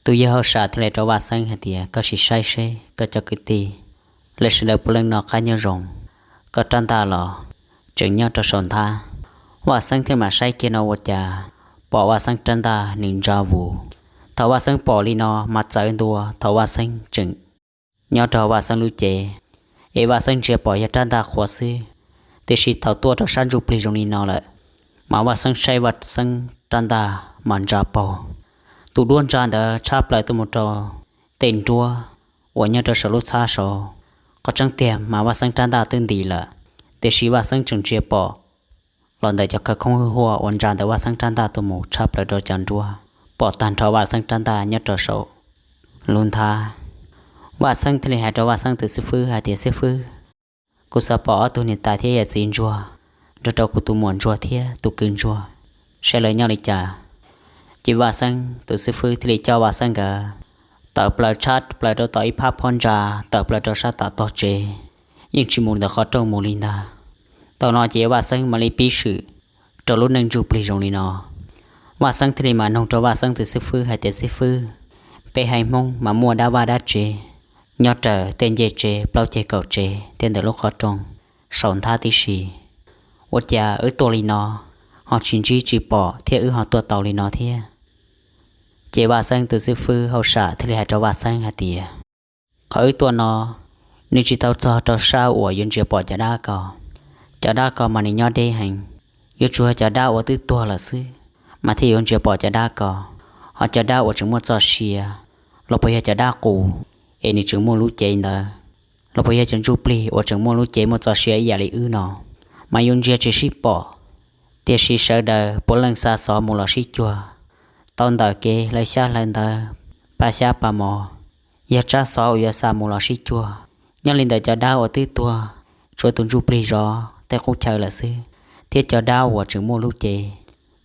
Tus yawg hauj sam thiaj li rau Vaj Xeeb hais tias, koj sim saib seb koj cov kwv tij lawv sawv daws puav leej noj qab nyob zoo, koj rab ntaj los tseem nyob rau saum nthab. Vaj Xeeb thiaj mam saib kiag no ua cas pom Vaj Xeeb rab ntaj nws ntsa vus. Thaum Vaj Xeeb pom li no mas txawv ntua thaum Vaj Xeeb tseem nyob rau Vaj Xeeb lub cev, es Vaj Xeeb ntsia pom yog rab ntaj qhuav xwb. Tiam sis thaum tuaj rau sab ntsuj plig zoo li no lawm, mas Vaj Xeeb saib Vaj Xeeb rab ntaj mas ntsa paug. Tus duab ntsa ntawd tshab plaws tuaj mus rau tej nruab uas nyob rau saum lub txhab saud. Qhov tseeb tiag mas Vaj Xeeb rab ntaj twb nti lawm, tiam sis Vaj Xeeb tseem ntsia pom los ntawm cov khawv koob hwj huaj uas ntsa ntawm Vaj Xeeb rab ntaj tuaj mus tshab plaws rau cov nruab, pom tag nrho Vaj Xeeb rab ntaj nyob rau saum lub nthab. Vaj Xeeb thiaj li hais rau Vaj Xeeb tus xib fwb hais tias, xib fwb, kuv xav pom ob tug niam tais thiab yawm txiv ntsuag nrog rau kuv tus muam ntsuag thiab tus kwv ntsuag, saib lawv nyob li cas. Ces Vaj Xeeb tus xib fwb thiaj li coj Vaj Xeeb nkawd tawm plaws tshab plaws rau tom ib phab phab ntsa, tawm plaws rau sab tom tog tsev, yeej tsis mus ntawm qhov rooj mus li ntag. Thaum no ces Vaj Xeeb mam li pib swm rau lub neej ntsuj plig zoo li no. Vaj Xeeb thiaj li mam nug rau Vaj Xeeb tus xib fwb hais tias, xib fwb, peb haiv Hmoob mas muaj dab vaj dab tsev nyob raws tej ncej tsev plaub ceg kaum tsev thiab ntawm lub qhov rooj saum nthab tib si. Ua cas wb tuaj li no ho tsis ntsib tsis pom thiab wb ho tuaj tau li no thiab? Ces Vaj Xeeb tus xib fwb hauj sam thiaj li hais rau Vaj Xeeb hais tias, qhov wb tuaj no, nws tsis tau txog rau sab uas yuav ntsia pom cov dab ko. Cov dab ko mas nws nyob deb heev, yuav tsum yog cov dab uas twb tuag lawm xwb mas thiaj yuav ntsia pom cov dab ko. Ho cov dab uas tseem muaj txoj sia, los puas yog cov dab qus es nws tseem muaj lub cev ntawd, los puas yog cov ntsuj plig uas tseem muaj lub cev muaj txoj sia ib yam li wb no, mas yuav ntsia tsis sib pom. Tiam sis sawv daws puav leej xa xov mus los sib cuag, tau ntawm kev hlawv xyab hlawv ntawv, pa xyab pa mov, yog tsab xov uas yuav xa mus los sib cuag. Nyob li ntawm cov dab uas twb tuag, tshuav tus ntsuj plig zov tej qub chaw lawm xwb, thiab cov dab uas tseem muaj lub cev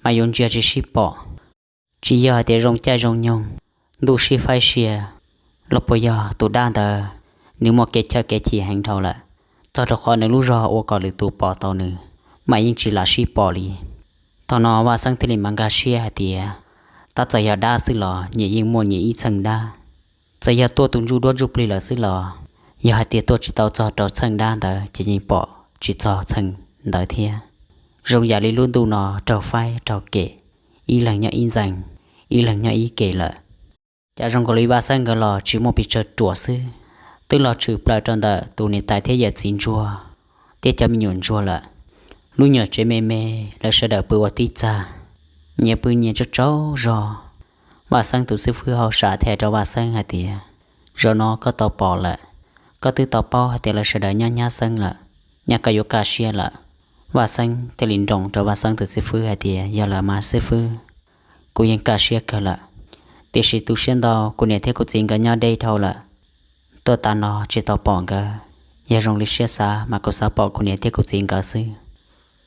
mas yuav ntsia tsis sib pom. Tsis yog hais tias zoo caij zoo nyoog, ntuj sib faib sia, los puas yog tus dab ntawd nws muaj kev chawj kev chim heev dhau lawm, txog rau qhov nws lub zog ua kom lwm tus pom tau nws mas yeej tsis lam sib pom li. Thaum no Vaj Xeeb thiaj li mam nkag siab hais tias, tab txawm yog dab xwb los nyias yeej muaj nyias ib txheej dab. Txawm yog tuaj tus ntsuj duab ntsuj plig lawm xwb los, yog hais tias tuaj tsis tau txog rau txheej dab ntawd ces yeej pom tsis txog txheej ntawd thiab. Zoo yam li lub ntuj no raug faib raug kem, ib leeg nyob ib ntxees, ib leeg nyob ib ke lawm. Cas zoo nkaus li Vaj Xeeb nkawd los tsis muaj pes tsawg ruam xwb, twb los tshwm plaws rau ntawm tus niam tais thiab yawm txiv ntsuag thiab cov me nyuam ntsuag lawm. Lub nyuam tsev me me, lawv sawv daws pw ua tib txaj, nyias pw nyias tsaug tsaug zog. Vaj Xeeb tus xib fwb hauj sam thiaj hais rau Vaj Xeeb hais tias, zaum no koj tau pom lawm, koj twb tau paub hais tias lawv sawv daws nyob nyab xeeb lawm, nyab koj yuav kaj siab lawm. Vaj Xeeb thiaj li nroo rau Vaj Xeeb tus xib fwb hais tias, yog lawm mas xib fwb, kuv yeej kaj siab kawg lawm, tiam sis tu siab ntau, kuv niam thiab kuv txiv nkawd nyob deb dhau lawm, tuaj tas no tsis tau pom nkawd. Yog zoo li siab xav mas kuv xav pom kuv niam thiab kuv txiv nkawd xwb.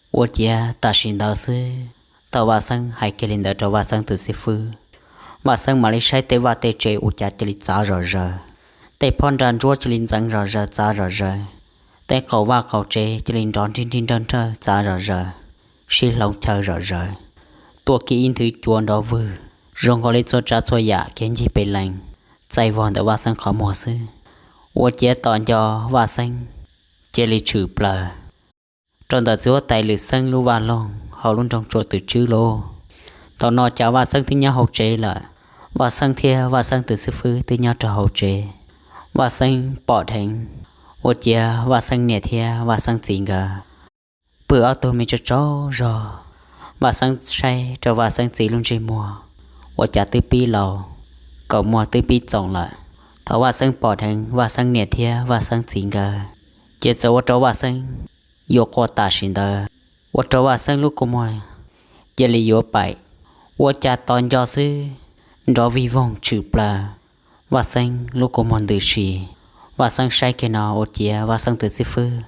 Ua ciav tam sim ntawd xwb, thaum Vaj Xeeb hais kiag li ntawd rau Vaj Xeeb tus xib fwb, Vaj Xeeb mam li saib tej vaj tej tsev ua cas cia li txav zom zaws, tej phab nra ntsuab cia li ntxeev zom zaws txav zom zaws, tej qaum vaj qaum tsev cia li nrov nrij nrij nrawj nrawj txav zom zaws, sib hloov chaw zom zaws, tuaj kiag ib nthwv cua nrov vwg, zoo nkaus li txhua tsav txhua yam khiav ncig pes lees, txaij vog ntawm Vaj Xeeb qhov muag xwb. Ua ciav tom nco Vaj Xeeb cia li tshwm plaws rau ntawm txiv huab tais Lwm Xeeb lub vaj loog hauv lub nroog Tsua Twm Tswb lauj. Thaum no cas Vaj Xeeb twb nyob hauv tsev lawm, Vaj Xeeb thiab Vaj Xeeb tus xib fwb twb nyob rau hauv tsev. Vaj Xeeb pom dheev, ua ciav Vaj Xeeb niam thiab Vaj Xeeb txiv nkawd pw ob tug me tsaug tsaug zog. Vaj Xeeb saib rau Vaj Xeeb txiv lub ntsej muag, ua cas twb pib laus, kaus muag twb pib txoos lawm. Thaum Vaj Xeeb pom dheev Vaj Xeeb niam thiab Vaj Xeeb txiv nkawd, ces txawm ua rau Vaj Xeeb yuav quaj tam sim ntawd, ua rau Vaj Xeeb lub kua muag cia li yuav paim. Ua cas tos nco xwb, nrov vij voog tshwm plaws, Vaj Xeeb lub kua muag ntws si. Vaj Xeeb saib kiag no ua ciav Vaj Xeeb tus xib fwb,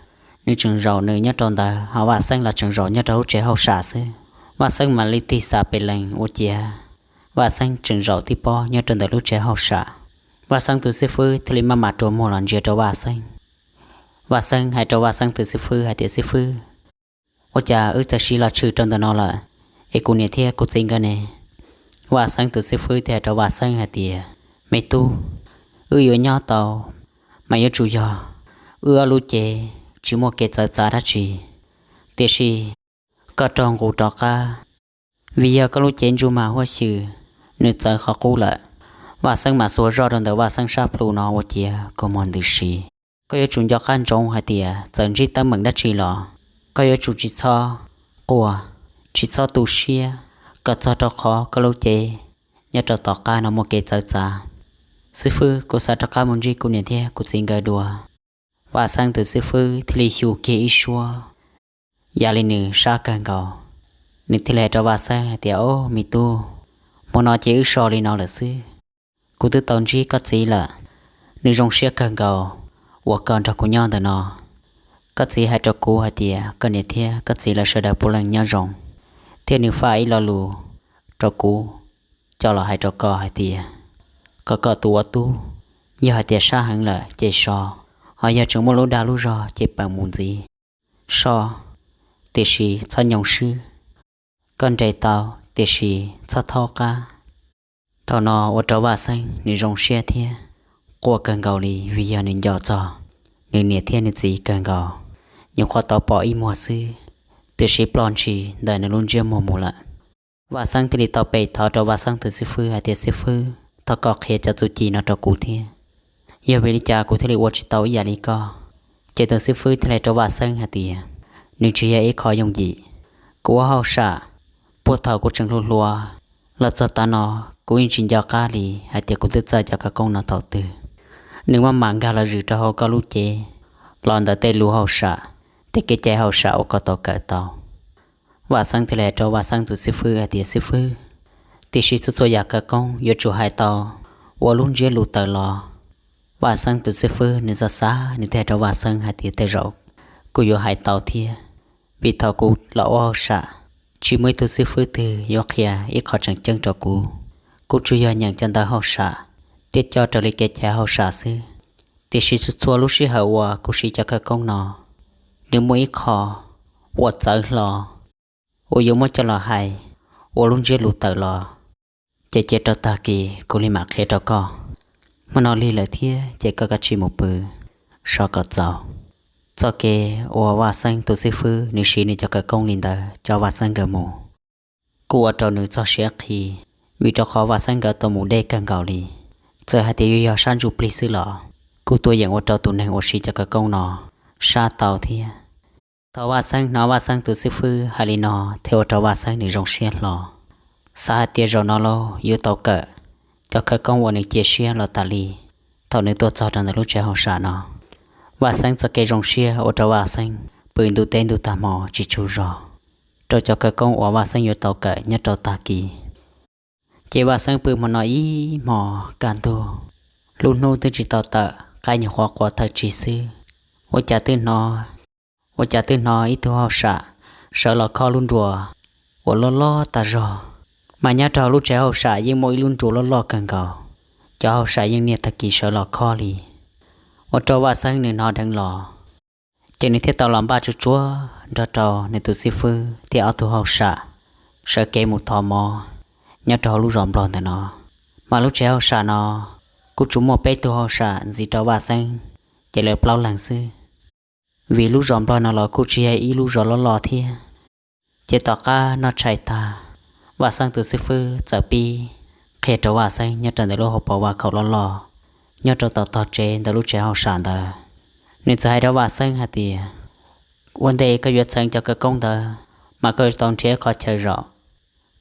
nws tseem zaum nws nyob rau ntawd, ho Vaj Xeeb los tseem zaum nyob rau lub tsev hauj sam xwb. Vaj Xeeb mam li tig xam pes lees ua ciav Vaj Xeeb tseem zaum tib pob nyob rau ntawm lub tsev hauj sam. Vaj Xeeb tus xib fwb thiaj li maj mam rua muag los ntsia rau Vaj Xeeb. Vaj Xeeb hais rau Vaj Xeeb tus xib fwb hais tias, xib fwb, ua cas wb txawm siv los tshwm rau ntawm no lawm, es kuv niam thiab kuv txiv nkawd ne? Vaj Xeeb tus xib fwb thiaj hais rau Vaj Xeeb hais tias, me tub, wb yuav nyob tau mas yuav tsum yog wb ob lub cev tsis muaj kev txawv txav dab tsi. Tiam sis koj raug nqus rov qab, vim yog koj lub cev ntsuj mas huab xyw, nws txawv qhov qub lawm. Vaj Xeeb mam xuas zoj rau ntawm Vaj Xeeb sab plhu no ua ciav kua muag ntws si. Koj yuav tsum nco qab ntsoov hais tias txawm ntsib teeb meem dab tsi los koj yuav tsum tsis txhob quaj, tsis txhob tu siab, kom txog rau qhov koj lub cev nyob rau tom qab no muaj kev txawv txav. Xib fwb, kuv xav rov qab mus ntsib kuv niam thiab kuv txiv nkawd dua. Vaj Xeeb tus xib fwb thiaj li xyu kiag ib suab, yam li nws sab kawg nkaus. Nws thiaj li hais rau Vaj Xeeb hais tias, o, me tub, hmo no ces wb so li no lawm xwb. Kuv twb tau ntsib koj txiv lawm, nws zoo siab kawg nkaus uas koj nrog kuv nyob ntawm no. Koj txiv hais rau kuv hais tias koj niam thiab koj txiv lawv sawv daws puav leej nyob zoo, thiab nws faj ib lo lus rau kuv coj los hais rau koj hais tias, kom koj tus ua tub, yog hais tias sab heev lawm ces so, ho yog tseem muaj lub dag lub zog ces peem mus ntxiv. So, tiam sis txhob nyoo swb. Koj nres tau, tiam sis txhob thaub qab. Thaum no ua rau Vaj Xeeb nws zoo siab thiab quaj kawg nkaus li, vim yog nws nco txog nws niam thiab nws txiv kawg nkaus. Nyuam qhuav tau pom ib muag xwb, tiam sis ploj ntshis ntawm nws lub ntsiab muag mus lawm. Vaj Xeeb thiaj li tau pem thov rau Vaj Xeeb tus xib fwb hais tias, Xib fwb, thov koj qhia cov txuj ci no rau kuv thiab. Yog vim li cas kuv thiaj li ua tsis tau ib yam li koj? Ces tus xib fwb thiaj li hais rau Vaj Xeeb hais tias, Nws tsis yog ib qho yooj yim. Kuv ua hauj sam puag thaum kuv tseem hluas hluas los txog tav no, kuv yeej tsis nco qab li hais tias kuv twb txawj cov khawv koob no thaum twg. Nws maj mam nkag los zwm rau hauv koj lub cev los ntawm tej lus hauj sam, tej kev cai hauj sam uas koj tau kawm tau. Vaj Xeeb thiaj li hais rau Vaj Xeeb tus xib fwb hais tias, Xib fwb, tiam sis txhua txhua yam khawv koob yuav tsum hais tau ua lub ntsiab lus tawm los. Vaj Xeeb tus xib fwb nws txawm xav, nws thiaj hais rau Vaj Xeeb hais tias, Tej zaum kuv yuav hais tau thiab, vim thaum kuv los ua hauj sam, tsis muaj ib tug xib fwb twg yuav qhia ib qho tseem ceeb rau kuv. Kuv tsuas yog nyeem cov ntawv hauj sam thiab coj raws li kev cai hauj sam xwb. Tiam sis txhua txhua lub sij hawm uas kuv siv cov khawv koob no, nws muaj ib qho uas txawv hlo uas yuav muab coj los hais ua lub ntsiab lus tawm los, ces cia rau tag kis kuv li mam qhia rau koj. Hmo no lig lawm thiab, ces koj kav tsij mus pw so kom txaus. Txoj kev uas Vaj Xeeb tus xib fwb nws siv nws cov khawv koob li ntawd coj Vaj Xeeb nkawd mus, kuj ua rau nws txog siab qhi, vim rau qhov Vaj Xeeb nkawd tau mus deb kawg nkaus li. Txawm hais tias yuav yog sab ntsuj plig xwb los kuj tuaj yeem ua rau tus neeg uas siv cov khawv koob no sab tau thiab. Thaum Vaj Xeeb hnov Vaj Xeeb tus xib fwb hais li no, thiaj ua rau Vaj Xeeb nws zoo siab hlo, xav hais tias zaum no lauj yuav tau kawm cov khawv koob uas nws cia siab los tas li. Thaum nws tuaj txog rau ntawm lub tsev hauj sam no, Vaj Xeeb txoj kev zoo siab ua rau Vaj Xeeb pw ntuj teb ntuj tag hmo tsis tsaug zog rau cov khawv koob uas Vaj Xeeb yuav tau kawm nyob rau tag kis. Ces Vaj Xeeb pw hmo no ib hmos kaj ntug, lub hnub twb tsis tau tawm, qaib nyuam qhuav qua thawj tsig xwb, ua cas twb hnov, ua cas twb hnov ib tug hauj sam sawv los khob lub nruas uas loj loj tas zog. Mas nyob rau hauv lub tsev hauj sam yeej muaj ib lub nruas loj loj kawg nkaus, cov hauj sam yeej niaj tag kis sawv los khob li. Ua rau Vaj Xeeb nws hnov dheev los, ces nws thiaj tau los npaj tsuag tsuag nrog rau nws tus xib fwb thiab ob tug hauj sam sawv kev mus thov mov nyob rau hauv lub zos Nplog ntawm no. Mas lub tsev hauj sam no kuj tsuas muaj peb tug hauj sam ntxiv rau Vaj Xeeb, ces lawv plaub leeg xwb. Vim lub zos Nplog no los kuj tsis yog ib lub zos loj loj thiab. Ces tom qab noj tshais tag, Vaj Xeeb tus xib fwb txawm pib qhia rau Vaj Xeeb nyob rau ntawm lub hauv paus vaj khaum loj loj nyob rau tom tog tsev ntawm lub tsev hauj sam ntawd. Nws txawm hais rau Vaj Xeeb hais tias, Ua ntej koj yuav txheev cov khawv koob ntawd, mas koj yuav tau nrhiav qhov chaw zaum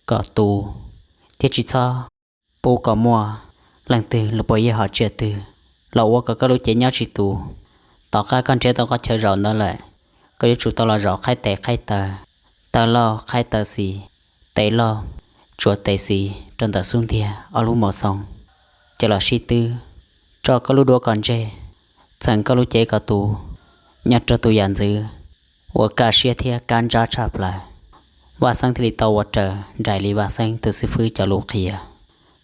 kom tu, thiab tsis txhob pub kom muaj leej twg los puas yog hom tsiaj twg los ua kom koj lub cev nyob tsis tus. Tom qab koj nrhiav tau qhov chaw zaum ntawd lawm, koj yuav tsum tau los zaum qhaib tes qhaib taw, taw lauj qhaib taw xis, tes lauj tsuav tes xis rau ntawm xub ntiag ob lub mos xoo, ces los sib twb, tso koj lub duav kom ntseg, txheem koj lub cev kom tu, nyob rau tus yam ntxwv uas kaj siab thiab kaj ntsab tshaj plaws. Vaj Xeeb thiaj li tau ua raws nraim li Vaj Xeeb tus xib fwb cov lus qhia.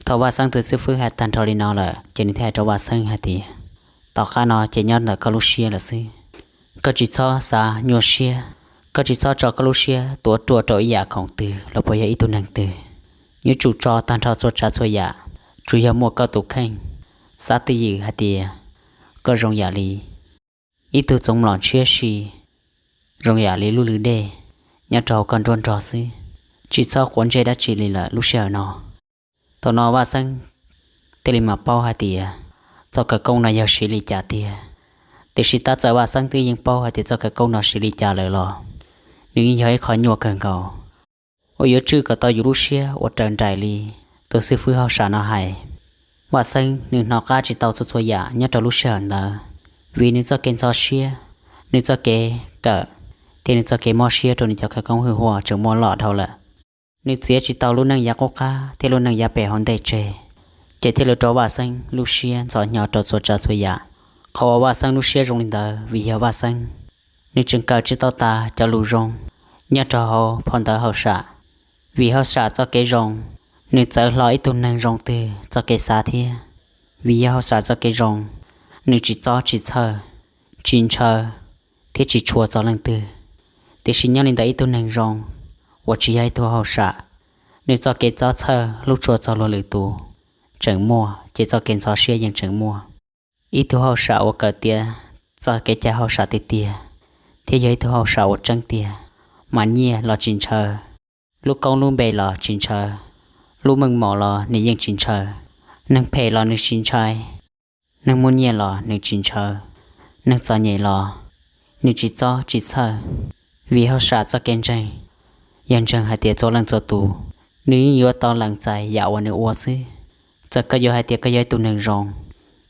Thaum Vaj Xeeb tus xib fwb hais tag nrho li no lawm, ces nws thiaj hais rau Vaj Xeeb hais tias, Tom qab no ces nyob ntawm koj lub siab lawm xwb. Koj tsis txhob xav nyuaj siab, koj tsis txhob tso koj lub siab tuav ruaj rau ib yam khoom twg los puas yog ib tug neeg twg. Yuav tsum tso tag nrho txhua tsav txhua yam, tsuas yog muaj koj tus kheej. Xav twj ywm hais tias koj zoo yam li ib tug txoov mlom ntshiab si, zoo yam li lub lw dej nyob rau hauv koj nruab nrog xwb, tsis txhob quav ntsej dab tsi li lawm lub sij hawm no. Thaum no Vaj Xeeb thiaj li mam paub hais tias txoj khawv koob no yog siv li cas tiag. Tiam sis tab txawm Vaj Xeeb twb yeej paub hais tias txoj khawv koob no siv li cas lawm los, nws yeej yog ib qho nyuaj kawg nkaus uas yuav tswj kom tau yus lub siab ua raws nraim li tus xib fwb hauj sam no hais. Vaj Xeeb nws hnov qab tsis tau txhua txhua yam nyob rau lub sij hawm ntawd, vim nws txoj kev ntxhov siab, nws txoj kev kawm, thiab nws txoj kev mob siab rau nws cov khawv koob hwj huam tseem muaj loj dhau lawm. Nws txiav tsis tau lub neej yav qub qab thiab lub neej yav pem hauv ntej tseg, ces thiaj li ua rau Vaj Xeeb lub siab ntxhov hnyo rau txhua tsav txhua yam. Qhov uas Vaj Xeeb lub siab zoo li ntawd vim yog Vaj Xeeb nws tseem kawm tsis tau tas cov lus zoo nyob rau hauv phau ntawv hauj sam. Vim hauj sam txoj kev zoo, nws txawv hlo ib tug neeg zoo twg txoj kev xav thiab. Vim yog hauj sam txoj kev zoo, nws tsis txob tsis txhawj, tsis ntshaw, thiab tsis tshua txog leej twg. Tiam sis nyob li ntawm ib tug neeg zoo uas tsis yog ib tug hauj sam, nws txoj kev txob txhawj hlub tshua txog luag lwm tus tseem muaj, ces txoj kev ntxhov siab yeej tseem muaj. Ib tug hauj sam uas kawm tiav txog kev cai hauj sam tiag tiag, thiab yog ib tug hauj sam uas tseeb tiag, mas nyiaj los tsis ntshaw, Lub koob lub npe los tsis ntshaw, lub meej mom los nws yeej tsis ntshaw, neeg phem los nws tsis ntshaw, neeg muaj nyiaj los nws tsis ntshaw, neeg txom nyem los nws tsis txob tsis txhawj, vim hauj sam txoj kev ntseeg yog ntseeg hais tias txhua leej txhua tus nws yeej yuav tau lees txais yam uas nws ua xwb. Txawm koj yuav hais tias koj yog ib tug neeg zoo,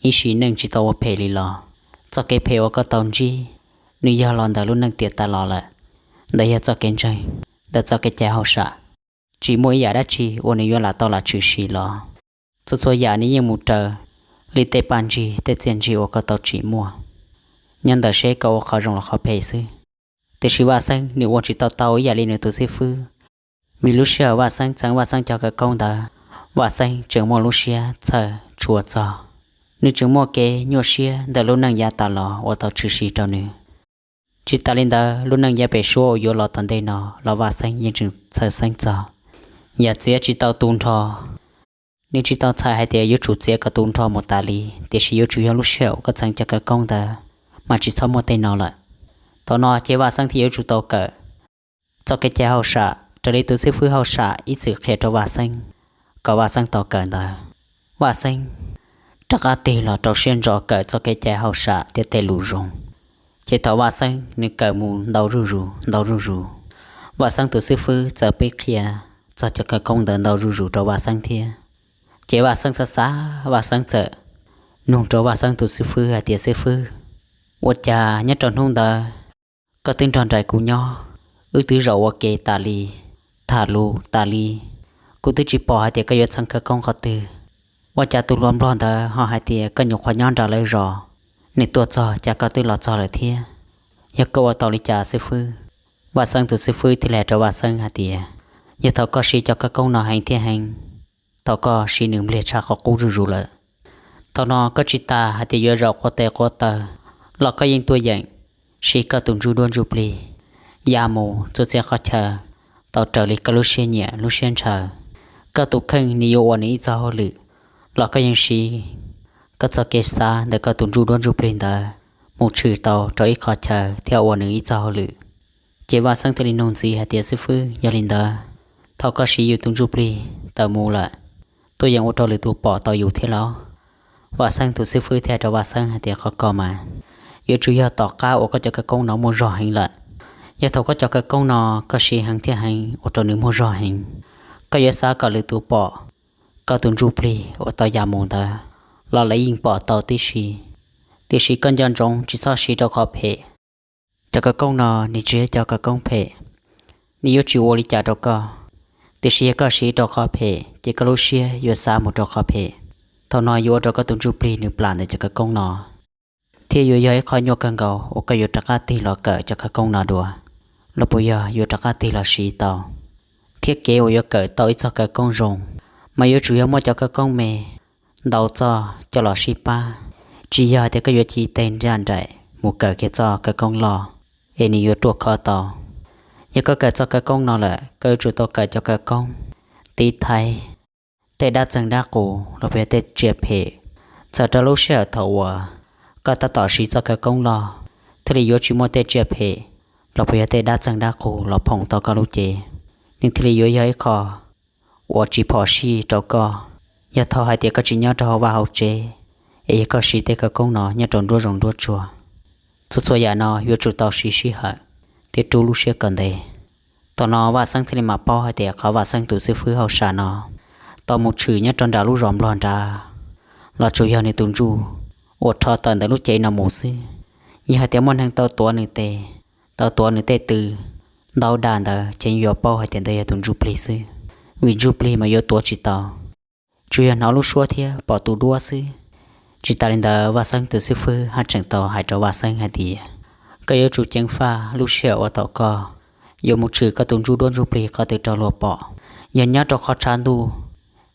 ib sim neej tsis tau ua phem li los, txoj kev phem uas koj tau ntsib nws yog los ntawm lub neej tiam tas los lawm. Ntawd yog txoj kev ntseeg, ntawm txoj kev cai hauj sam, tsis muaj ib yam dab tsi uas nws yuav lam tau lam tshwm sim los. Txhua txhua yam nws yeej mus raws li tej paj ntsig tej txiaj ntsig uas koj tau tsim muaj nyob ntawm seb koj ua qhov zoo los qhov phem xwb. Tiam sis Vaj Xeeb nws ua tsis tau tau ib yam li nws tus xib fwb, vim lub sij hawm Vaj Xeeb txeev Vaj Xeeb cov khawv koob ntawd, Vaj Xeeb tseem muaj lub siab txhawj tshua txog, nws tseem muaj kev nyuaj siab ntawm lub neej yav tas los uas tau tshwm sim rau nws. Tsis tas li ntawd, lub neej yav pem suab uas yuav los tom ntej no los Vaj Xeeb yeej tseem txhawj xeeb txog, yam txiav tsis tau tu nrho. Nws tsis tau txhais hais tias yuav tsum txiav kom tu nrho mus tas li, tiam sis yuav tsum yog lub sij hawm uas koj txeev cov khawv koob ntawd mas tsis txhob muaj tej no lawm. Thaum no ces Vaj Xeeb thiaj yuav tsum tau kawm txoj kev cai hauj sam raws li tus xib fwb hauj sam ib txwm qhia rau Vaj Xeeb kom Vaj Xeeb tau kawm ntawd. Vaj Xeeb rov qab tig los rau siab ntso kawm txoj kev cai hauj sam thiab tej lus zoo. Ces thaum Vaj Xeeb nws kawm mus ntau zuj zus ntau zuj zus, Vaj Xeeb tus xib fwb txawm pib qhia txog cov khawv koob ntawd ntau zuj zus rau Vaj Xeeb thiab. Ces Vaj Xeeb xav xav, Vaj Xeeb txawm nug rau Vaj Xeeb tus xib fwb hais tias, Xib fwb, ua cas nyob rau hnub ntawd koj twb nrog nraim kuv nyob, wb twb zaum ua ke tas li, tham lus tas li, kuv twb tsis pom hais tias koj yuav txeev khawv koob qhov twg? Ua cas tus hluas nplog ntawd ho hais tias koj nyuam qhuav nyob nram lawv zos, nws tuaj txog cas koj twb los txog lawm thiab? Yog koj ua tau li cas xib fwb? Vaj Xeeb tus xib fwb thiaj li hais rau Vaj Xeeb hais tias, yog thaum koj siv cov khawv koob no heev thiab heev, thaum koj siv nws npliag tshaj qhov qub zuj zus lawm. Thaum no koj tsis tas hais tias yuav zaum quav tes quav taw los koj yeej tuaj yeem siv koj tus ntsuj duab ntsuj plig ya mus txhua txhia qhov chaw tau raws li koj lub siab nyiam lub siab ntshaw. Koj tus kheej nws yuav ua nws ib txoj hauj lwm los koj yeej siv koj txoj kev xav ntawm koj tus ntsuj duab ntsuj plig ntawd mus tshwm tau rau ib qhov chaw thiab ua nws ib txoj hauj lwm. Ces Vaj Xeeb thiaj li nug ntxiv hais tias, xib fwb, yog li ntawd, thaum koj siv yus tus ntsuj plig tawm mus lawm, tuaj yeem ua rau lwm tus pom tau yus thiab los? Vaj Xeeb tus xib fwb thiaj hais rau Vaj Xeeb hais tias, qhov ko mas yuav tsum yog tom qab uas koj cov khawv koob no muaj zog heev lawm. Yog thaum koj cov khawv koob no koj siv heev thiab heev ua rau nws muaj zog heev, koj yuav xav kom lwm tus pom koj tus ntsuj plig uas tau ya mus ntawd los lawv yeej pom tau tib si. Tiam sis koj nco ntsoov tsis txhob siv rau qhov phem. Cov khawv koob no nws tsis yog cov khawv koob phem, nws yuav tsis ua li cas rau koj. Tiam sis yog koj siv rau qhov phem ces koj lub siab yuav xav mus rau qhov phem. Thaum no yuav ua rau koj tus ntsuj plig nws plam ntawm cov khawv koob no, thiab yuav yog ib qho nyuaj kawg nkaus uas koj yuav rov qab tig los kawm cov khawv koob no dua, los puas yog yuav rov qab tig los siv tau. Thiab kev uas yuav kawm tau ib txoj khawv koob zoo mas yuav tsum yog muaj cov khawv koob me ntau txoj coj los sib pab, tsis yog tias koj yuav ci tej nraj nraim mus kawm kiag txoj khawv koob loj es nws yuav ruaj khov tau. Yog koj kawm txoj khawv koob no lawm, koj yuav tsum tau kawm cov khawv koob tiv thaiv tej dab txeeg dab qus los puas yog tej tsiaj phem. Txawm rau lub sij hawm thaum uas koj tab tom siv txoj khawv koob loj thiaj li yuav tsis muaj tej tsiaj phem los puas yog tej dab txeeg dab qus los phoom tau koj lub cev, nws thiaj li yuav yog ib qho uas tsis phom sij rau koj. Yog thaum hais tias koj tsis nyob rau hauv vaj hauv tsev, es yog koj siv tej khawv koob no nyob rau nruab zoov nruab tsuag, txhua txhua yam no yuav tsum tau siv sij hawm thiab rub lub siab kom ntev. Thaum no Vaj Xeeb thiaj li mam paub hais tias qhov Vaj Xeeb tus xib fwb hauj sam no tau mus tshwm nyob rau nram lub zos nplog nrad los tsuas yog nws tus ntsuj uas rho tawm ntawm lub cev no mus xwb. Yog hais tias muaj neeg tau tuav nws tes, tau tuav nws tej tw ntau dag ntawd ces yuav paub hais tias ntawd yog tus ntsuj plig xwb, vim ntsuj plig mas yuav tuav tsis tau, tsuas yog hnov lub suab thiab pom tus duab xwb. Tsis tas li ntawd, Vaj Xeeb tus xib fwb haj tseem tau hais rau Vaj Xeeb hais tias, koj yuav tsum ceev faj lub sij hawm uas thaum koj yuav mus tshwm koj tus ntsuj duab ntsuj plig qhov twg rau luag pom. Yog nyob rau qhov tshav ntuj,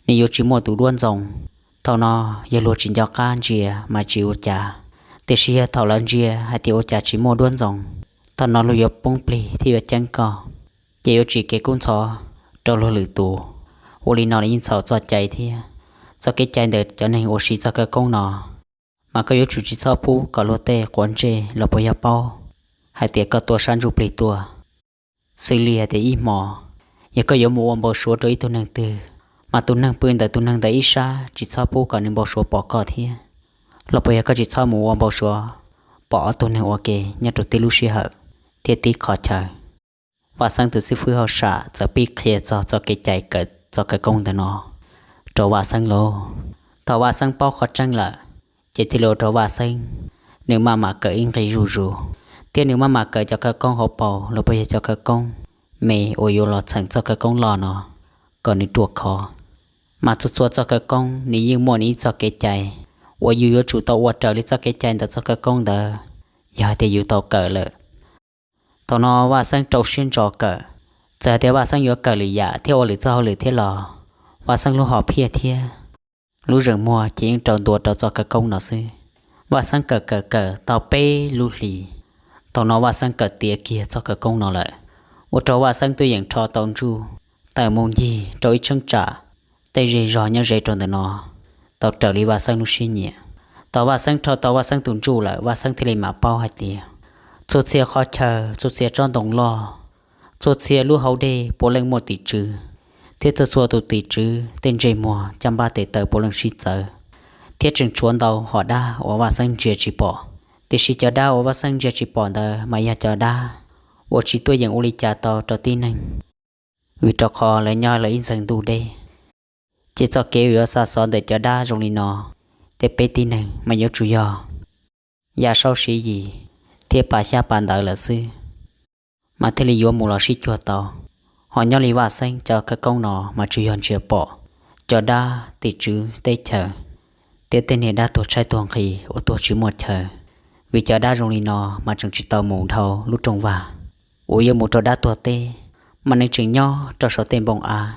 nws yuav tsis muaj tus duab ntxoo. Thaum no yog luag tsis nco qab ntsia mas tsis ua cas, tiam sis yog thaum lawv ntsia hais tias ua cas tsis muaj duab ntxoo, thaum no luag yuav poob plig thiab yuav ceeb koj, ces yuav tsim kev kub ntxhov rau luag lwm tus. Ua li no los yeej txhaum txoj cai thiab txoj kev cai ntawm cov neeg uas siv txoj khawv koob no, mas koj yuav tsum tsis txhob pub kom luag tej quav ntsej los puas yog paub hais tias koj tua sab ntsuj plig tuaj. Xws li hais tias ib hmo Yog koj yuav mus ua npau suav rau ib tug neeg twg, mas tus neeg pw ntawm tus neeg ntawd ib sab tsis txhob pub kom nws npau suav pom koj thiab. Los puas yog koj tsis txhob mus ua npau suav pom ob tug neeg ua ke nyob rau tib lub sij hawm thiab tib qhov chaw? Vaj Xeeb tus xib fwb hauj sam txawm pib qhia txog txoj kev cai kawm txoj khawv koob ntawm no rau Vaj Xeeb lauj. Thaum Vaj Xeeb paub qhov tseeb lawm, ces thiaj li ua rau Vaj Xeeb nws maj mam kawm ib nqi zuj zus, thiab nws maj mam kawm cov khawv koob hauv paus los puas yog cov khawv koob me uas yuav los txheem txoj khawv koob loj no kom nws ruaj khov. Mas txhua txhua txoj khawv koob nws yeej muaj nws ib txoj kev cai uas yus yuav tsum tau ua raws li txoj kev cai ntawm txoj khawv koob ntawd yog hais tias yus tau kawm lawm. Thaum no Vaj Xeeb rau siab ntso kawm. Txawm hais tias Vaj Xeeb yuav kawm lwm yam thiab ua lwm txoj hauj lwm thiab los, Vaj Xeeb lub hom phiaj thiab lub zeem muag ces yeej rau ntua rau txoj khawv koob no xwb. Vaj Xeeb kawm kawm kawm tau peb lub hlis, thaum no Vaj Xeeb kawm tiav kiag txoj khawv koob no lawm, ua rau Vaj Xeeb tuaj yeem rho tau ntsuj tawm mus ncig rau ib cheeb tsam tej zej zog nyob ze rau ntawm no tau raws li Vaj Xeeb lub siab nyiam. Thaum Vaj Xeeb rho tau Vaj Xeeb tus ntsuj lawm, Vaj Xeeb thiaj li mam paub hais tias txhua txhia qhov chaw, txhua txhia tsob ntoo loj, txhua txhia lub hauv dej puav leej muaj tim tswv, thiab txhua txhua tus tim tswv tej ntsej muag caj npab tes taw puav leej sib txawv, thiab tseem tshuav ntau hom dab uas Vaj Xeeb ntsia tsis pom. Tiam sis cov dab uas Vaj Xeeb ntsia tsis pom ntawd mas yog cov dab uas tsis tuaj yeem ua li cas tau rau tib neeg, vim rau qhov lawv nyob lawv ib ntxeeg ntuj deb. Ces txoj kev uas yuav xa xov ntawm cov dab zoo li no, tej peb tib neeg mas yuav tsum yog ya saub siv yis thiab pa xyab pa ntawv lawm xwb, mas thiaj li yuav mus los sib cuag tau. Ho nyob li Vaj Xeeb cov khawv koob no mas tsuas yog ntsia pom cov dab, tim tswv, teb chaws, thiab tej niag dab tuag tshaib tuag nqhis uas tuag tsis muaj chaw. Vim cov dab zoo li no mas tseem tsis tau mus dhau lub rooj vag uas yuav mus rau dab tuag teb, mas nws tseem nyob rau saum tej npoo av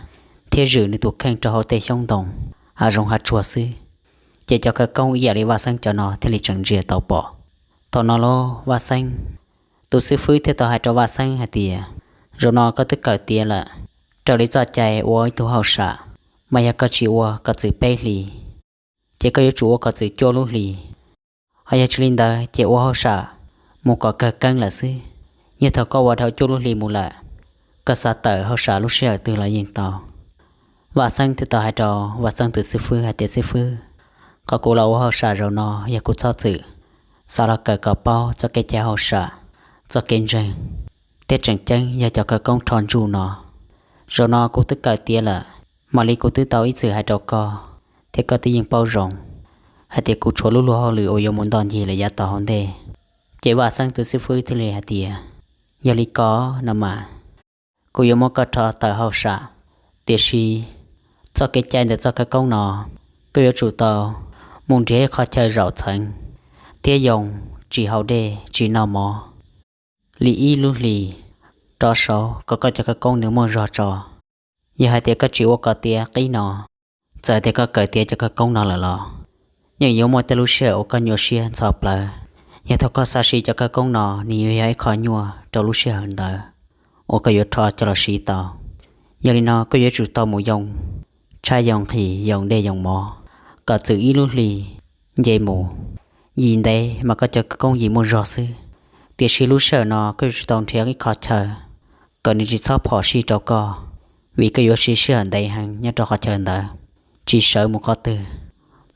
thiab zwm nws tus kheej rau hauv tej xyoob ntoo, hav zoov hav tsuag xwb. Ces cov khawv koob ib yam li Vaj Xeeb cov no thiaj li tseem ntsia tau pom. Thaum no los Vaj Xeeb tus xib fwb thiaj tau hais rau Vaj Xeeb hais tias, zaum no koj twb kawm tiav lawm, raws li txoj cai ua ib tug hauj sam, mas yog koj tsis ua kom txwm peb hlis, ces koj yuav tsum ua kom txwm cuaj lub hlis. Ho yog tsis li ntawd ces ua hauj sam mus kom kawg keeb lawm xwb. Yog thaum koj ua dhau cuaj lub hlis mus lawm, koj xav tawm hauj sam lub sij hawm twg los yeej tau. Vaj Xeeb thiaj tau hais rau Vaj Xeeb tus xib fwb hais tias, xib fwb, qhov kuv los ua hauj sam zaum no yog kuv txhob txwm xav los kawm kom paub txoj kev cai hauj sam, txoj kev ntseeg, thiab tseem ceeb yog cov khawv koob rho ntsuj no. Zaum no kuv twb kawm tiav lawm, mam li kuv twb tau ib txwm hais rau koj, thiab koj twb yeej paub zoo hais tias kuv tshuav lub luag hauj lwm uas yuav mus ntoj ncig lawm yav tom hauv ntej. Ces Vaj Xeeb tus xib fwb thiaj li hais tias, yog li ko no mas, kuv yuav muab koj rho tawm hauj sam, tiam sis txoj kev cai ntawm txoj khawv koob no, koj yuav tsum tau mus nrhiav ib qhov chaw zaum txheev thiab yoo, tsis haus dej tsis noj mov li ib lub hlis rov saud kom koj cov khawv koob nws muaj zog tso. Yog hais tias koj tsis ua kom tiav qib no, txawm tias koj kawm tiav cov khawv koob no lawm los yeej yuav muaj tej lub sij hawm uas koj nyuaj siab ntxhov plawv. Yog thaum koj xav siv cov khawv koob no, nws yuav yog ib qho nyuaj rau lub sij hawm ntawd uas koj yuav rho coj los siv tau. Yog li no koj yuav tsum tau mus yoo tshaib yoo nqhis, yoo dej yoo mov kom txwm ib lub hli nce mus. Yim ntev mas koj cov khawv koob yim muaj zog xwb, tiam sis lub sij hawm no koj yuav tsum tau nrhiav ib qho chaw kom nws tsis txhob phom sij rau koj, vim koj yuav siv sij hawm ntev heev nyob rau qhov chaw ntawd tsis sawv mus qhov twg.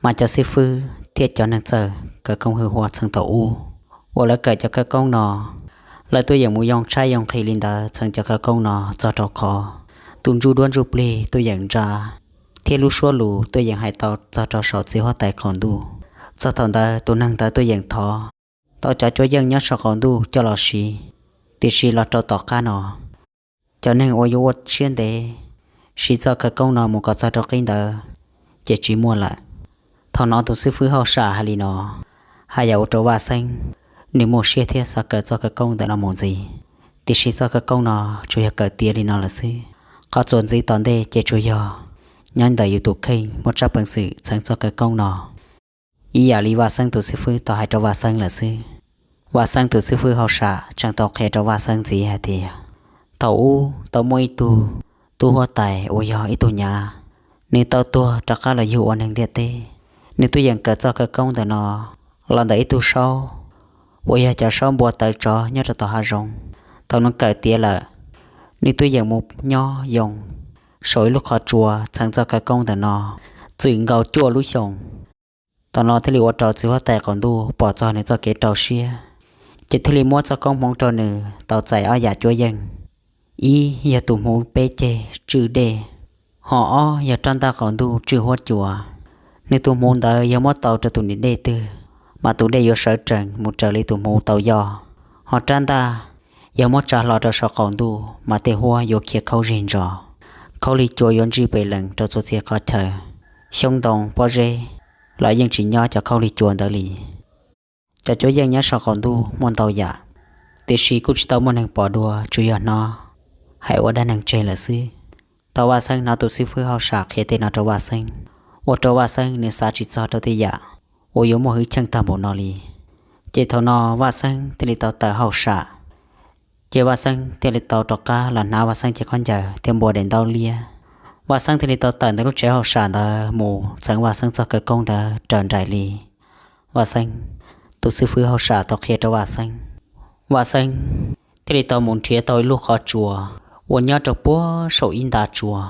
Mas cov xib fwb thiab cov neeg txawj khawv koob hwj huaj txheej thaum ub uas lawv kawm cov khawv koob no, lawv tuaj yeem mus yoo tshaib yoo nqhis li ntawd txheev cov khawv koob no txog rau qhov tus ntsuj duab ntsuj plig tuaj yeem ntsa, thiab lub suab lus tuaj yeem hais tau txog rau saum txiv huab tais qaum ntuj. Txog thaum ntawd tus neeg ntawd tuaj yeem thov tau cov cuab yeej nyob saum qaum ntuj coj los siv. Tiam sis los rau tom qab no, cov neeg uas yuav ua siab ntev siv txoj khawv koob no mus kom txog rau qib ntawd ces tsis muaj lawm. Thaum no tus xib fwb hauj sam hais li no, haj yam ua rau Vaj Xeeb nws muaj siab thiab xav kawm txoj khawv koob ntawm no mus ntxiv. Tiam sis txoj khawv koob no tsuas yog kawm tiav li no lawm xwb, qhov txuas ntxiv tom ntej ces tsuas yog nyob ntawm yus tus kheej muaj tsab peev xwm txheev txoj khawv koob no ib yam li Vaj Xeeb tus xib fwb tau hais rau Vaj Xeeb lawm xwb. Vaj Xeeb tus xib fwb hauj sam tseem tau qhia rau Vaj Xeeb ntxiv hais tias, thaum ub tau muaj ib tug tub huab tais uas yog ib tug nyav, nws tau tuag rov qab los yug ua neeg ntiaj teb. Nws tuaj yeem kawm txoj khawv koob ntawm no los ntawm ib tug saub uas yog cov saub npua tawv tsov nyob rau tom hav zoov. Thaum nws kawm tiav lawm, Nws twb yeem mus nyob yoo saum ib lub qhov tsua txheev txoj khawv koob ntawm no txwm nkaus cuaj lub xyoos. Thaum no thiaj li ua rau txiv huab tais qaum ntuj pom txog nws txoj kev rau siab, ces thiaj li muab txoj koob hmoov rau nws tau txais ob yam cuab yeej. Ib yog tus hmuv peb ceg tswj dej, ho ob yog rab ntaj qaum ntuj tswj huab cua. Nws tus hmuv ntawd yog muab tau rau tus niam dej twg, mas tus dej yuav sawv tsees mus raws li tus hmuv tau yoj. Ho rab ntaj yog muab tsa hlo rau saum qaum ntuj, mas tej huab yuav khiav khaub zig ntso. Khaub lig cua yuav ntsij pes lees rau txhua txhia qhov chaw. Xyoob ntoo pob zeb los yeej tsis nyob cov khaub lig cua ntawd li. Cov cuab yeej nyob saum qaum ntuj muaj ntau yam, tiam sis kuj tsis tau muaj neeg pom dua, tsuas yog hnov hais ua dab neeg tseg lawm xwb. Thaum Vaj Xeeb hnov tus xib fwb hauj sam qhia tej no rau Vaj Xeeb, ua rau Vaj Xeeb nws xav tsis txog rau tej yam uas yuav muaj hwj chim tag npaum no li. Ces thaum no Vaj Xeeb thiaj li tau tawm hauj sam. Ces Vaj Xeeb thiaj li tau rov qab los hnav Vaj Xeeb cov khaub ncaws thiab npua daim ntaub liab. Vaj Xeeb thiaj li tau tawm ntawm lub tsev hauj sam ntawd mus txheev Vaj Xeeb txoj khawv koob ntawd raws nraim li Vaj Xeeb tus xib fwb hauj sam tau qhia rau Vaj Xeeb. Vaj Xeeb thiaj li tau mus nrhiav tau ib lub qhov tsua uas nyob rau puag saum ib nta tsua.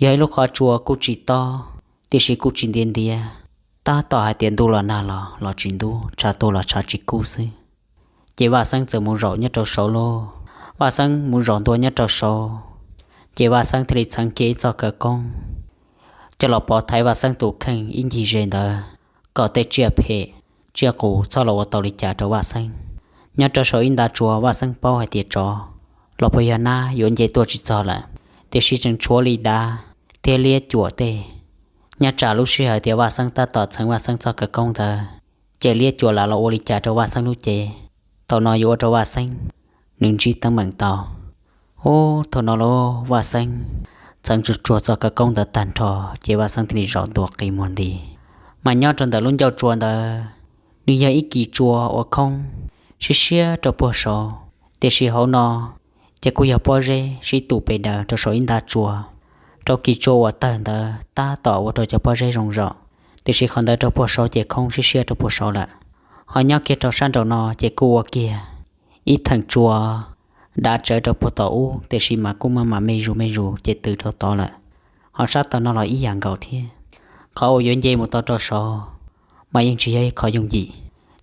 Yog ib lub qhov tsua kuj tsis tob, tiam sis kuj tsis ntiav ntiav, tab tom hais tias ntuj los nag los los tsis ntub, tshav tuaj los tshav tsis kub xwb. Ces Vaj Xeeb txawm mus zaum nyob rau saud lauj. Vaj Xeeb mus zaum ntua nyob rau saud, ces Vaj Xeeb thiaj li txheev kiag ib txoj khawv koob coj los pov thaiv Vaj Xeeb tus kheej ib ncig ze ntawd, kom tej tsiaj phem tsiaj qus txhob los ua tau li cas rau Vaj Xeeb. Nyob rau saum ib nta tsua Vaj Xeeb paub hais tias tsov los puas yog nab yuav nce tuaj tsis txog lawm, tiam sis tseem tshuav li dav thiab liab cuam tej. Nyob tsam lub sij hawm tias Vaj Xeeb tab tom txheev Vaj Xeeb txoj khawv koob ntawd, ces liab cuam lam los ua li cas rau Vaj Xeeb lub cev, thaum no yuav ua rau Vaj Xeeb nws ntsib teeb meem tau. Ub, thaum no lauj Vaj Xeeb txheev tsuag tsuag txoj khawv koob ntawd tag nrho, ces Vaj Xeeb thiaj li zaum ntua qi muag nti. Mas nyob rau ntawm lub ncauj tsua ntawd, nws yog ib kis tsua uas khoob siab siab rau puag saud, tiam sis hauv no ces kuj yog pob zeb sib tus pes daws rau saum ib nta tsua. Rau kis tsua uas tawg ntawd tab tom ua rau cov pob zeb zoo zaum, tiam sis qhov ntawd rau puag saud ces khoob siab siab rau puag saud lawm. Ho nyob kiag rau sab nraum no ces kuj ua kiag ib theem tsua dav tsawv rau puag tom ub, tiam sis mas kuj maj mam me zus me zus ces tws rau tod lawm. Ho sab tom no los ib yam nkaus thiab. Qhov uas yuav nce mus tau rau saud mas yeej tsis yog ib qho yooj yim,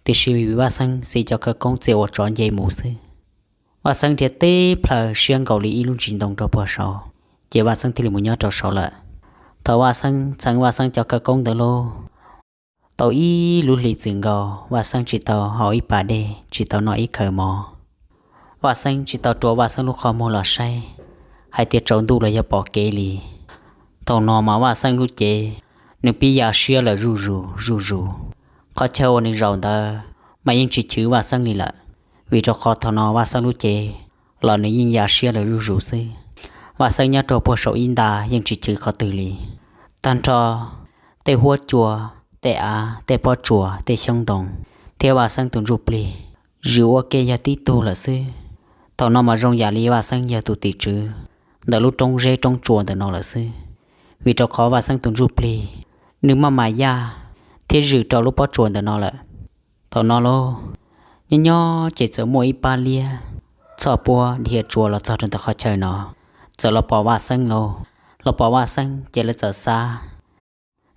tiam sis vim Vaj Xeeb siv cov khawv koob txia ua tsov nce mus xwb. Vaj Xeeb nrhiav teb plaws siab nkaus li ib lub ntsis ntoo rau puag saud, ces Vaj Xeeb thiaj li mus nyob rau saud lawm. Thaum Vaj Xeeb txheev Vaj Xeeb cov khawv koob ntawd lauj, tau ib lub hlis txwm nkaus Vaj Xeeb tsis tau haus ib pas dej, tsis tau noj ib khaws mov. Vaj Xeeb tsis tau rua Vaj Xeeb lub qhov muag los saib hais tias tsaus ntuj los yog pom kev li. Thaum no mas Vaj Xeeb lub cev nws pib ya siab lawm zuj zus zuj zus. Qhov chaw uas nws zaum ntawd mas yeej tsis chwv Vaj Xeeb li lawm, vim rau qhov thaum no Vaj Xeeb lub cev los nws yeej ya siab lawm zuj zus xwb. Vaj Xeeb nyob rau puag saum ib nta yeej tsis chwv qhov twg li. Tag nrho tej huab cua, tej av, tej pob tsuas, tej xyoob ntoo, thiab Vaj Xeeb tus ntsuj plig zwm ua ke yog tib tug lawm xwb. Thaum no mas zoo yam li Vaj Xeeb yog tus tim tswv ntawm lub roob zeb roob tsua ntawm no lawm xwb, vim rau qhov Vaj Xeeb tus ntsuj plig nws maj mam yaj thiab zwm rau lub pob tsuas ntawm no lawm. Thaum no lauj, nyob nyob ces txawm muaj ib pab liab txhoj puab dhia tsua los txog rau ntawm qhov chaw no, txawm los pom Vaj Xeeb lauj. Los pom Vaj Xeeb ces lawv txawm xav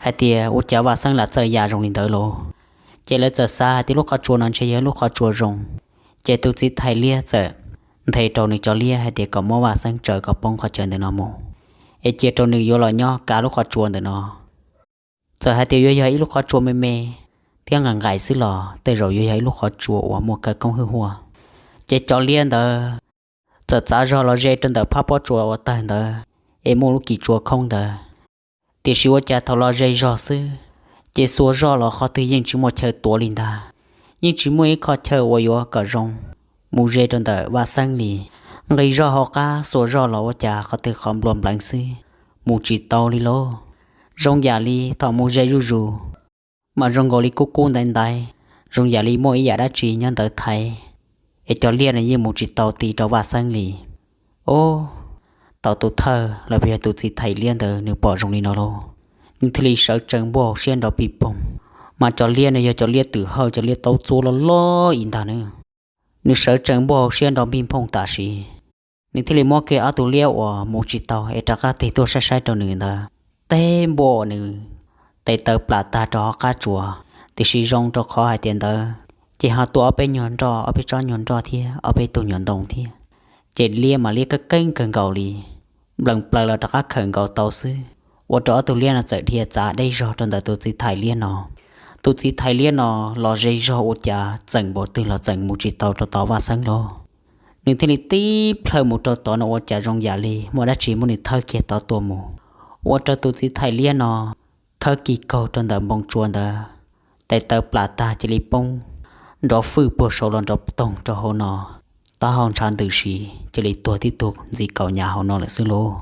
hais tias ua cas Vaj Xeeb lam txawj ya zoo li ntawd lauj. Ces lawv txawm xav hais tias lub qhov tsua no ntshe yog ib lub qhov tsua zoo. Ces tus txiv thais liab txawm nthe rau nws cov liab hais tias kom muab Vaj Xeeb tsaws kom poob qhov chaw ntawm no mus, es cia rau nws yuav los nyob kav lub qhov tsua ntawm no. Txawm hais tias yuav yog ib lub qhov tsua me me thiab nqaim nqaim xwb los tej zaum yuav yog ib lub qhov tsua uas muaj khawv koob hwj huaj. Ces cov liab ntawd txawm txav zog los ze rau ntawm phab pob tsuas uas tawg ntawd es muaj lub kis tsua khoob ntawd. Tiam sis ua cas thaum los ze zog xwb, ces xuas zog los qhov twg yeej tsis muaj chaw tuav li ntag. Yeej tsis muaj ib qho chaw uas yuav kom zoo mus ze rau ntawm Vaj Xeeb li. Nqis zog hauv qab xuas zog los ua cas qhov twg qhov nplua npleev xwb, mus tsis tau li lauj. Zoo yam li thaum mus ze zuj zus mas zoo nkaus li kub kub ntaiv ntaiv, zoo yam li muaj ib yam dab tsi nyob ntawd thaiv, es cov liab no yeej mus tsis tau ti rau Vaj Xeeb li. Ob, tau tus thawj los puas yog tus txiv thais liab ntawd nws pom zoo li no lauj, nws thiaj li sawv tsees npuaj hauv siab nrov pij poog. Mas cov liab no yog cov liab twm hawj, cov liab taub txuab loj loj ib ntag na. Nws sawv tsees npuaj hauv siab nrov pij poog tam sim, Nws thiaj li muab kiag ob tug liab uas mus tsis tau es rov qab tig tuaj saib saib rau nws ntawd, teb npua uas nws tes taw plam tag rau hauv qab tsuas, tiam sis zoo rau qhov hais tias ntawd ces ho tua ob peb nyuag nroj, ob peb tsob nyuag nroj thiab ob peb tug nyuag ntoo thiab, ces liab mas liab keeb keeb kawg nkaus li, nplees plaws los rov qab khawm nkaus tau xwb, ua rau ob tug liab no txawm dhia txav deb zog rau ntawm tus txiv thais liab no. Tus txiv thais liab no los ze zog ua cas txeem npaum twg los txeem mus tsis tau rau tom Vaj Xeeb lauj. Nws thiaj li tib plhaw mus rau tod no ua cas zoo yam li muaj dab tsi muab nws thawb kiag tod tuaj mus, ua rau tus txiv thais liab no khawb kis kaug rau ntawm npoo tsua ntawd, tes taw plam tag cia li poob nrov fwj puag saud los nrov toog rau hauv no, taub hau ntshav ntws si, cia li tuag tib tug ntxiv kaum nyam hauv no lawm xwb lauj.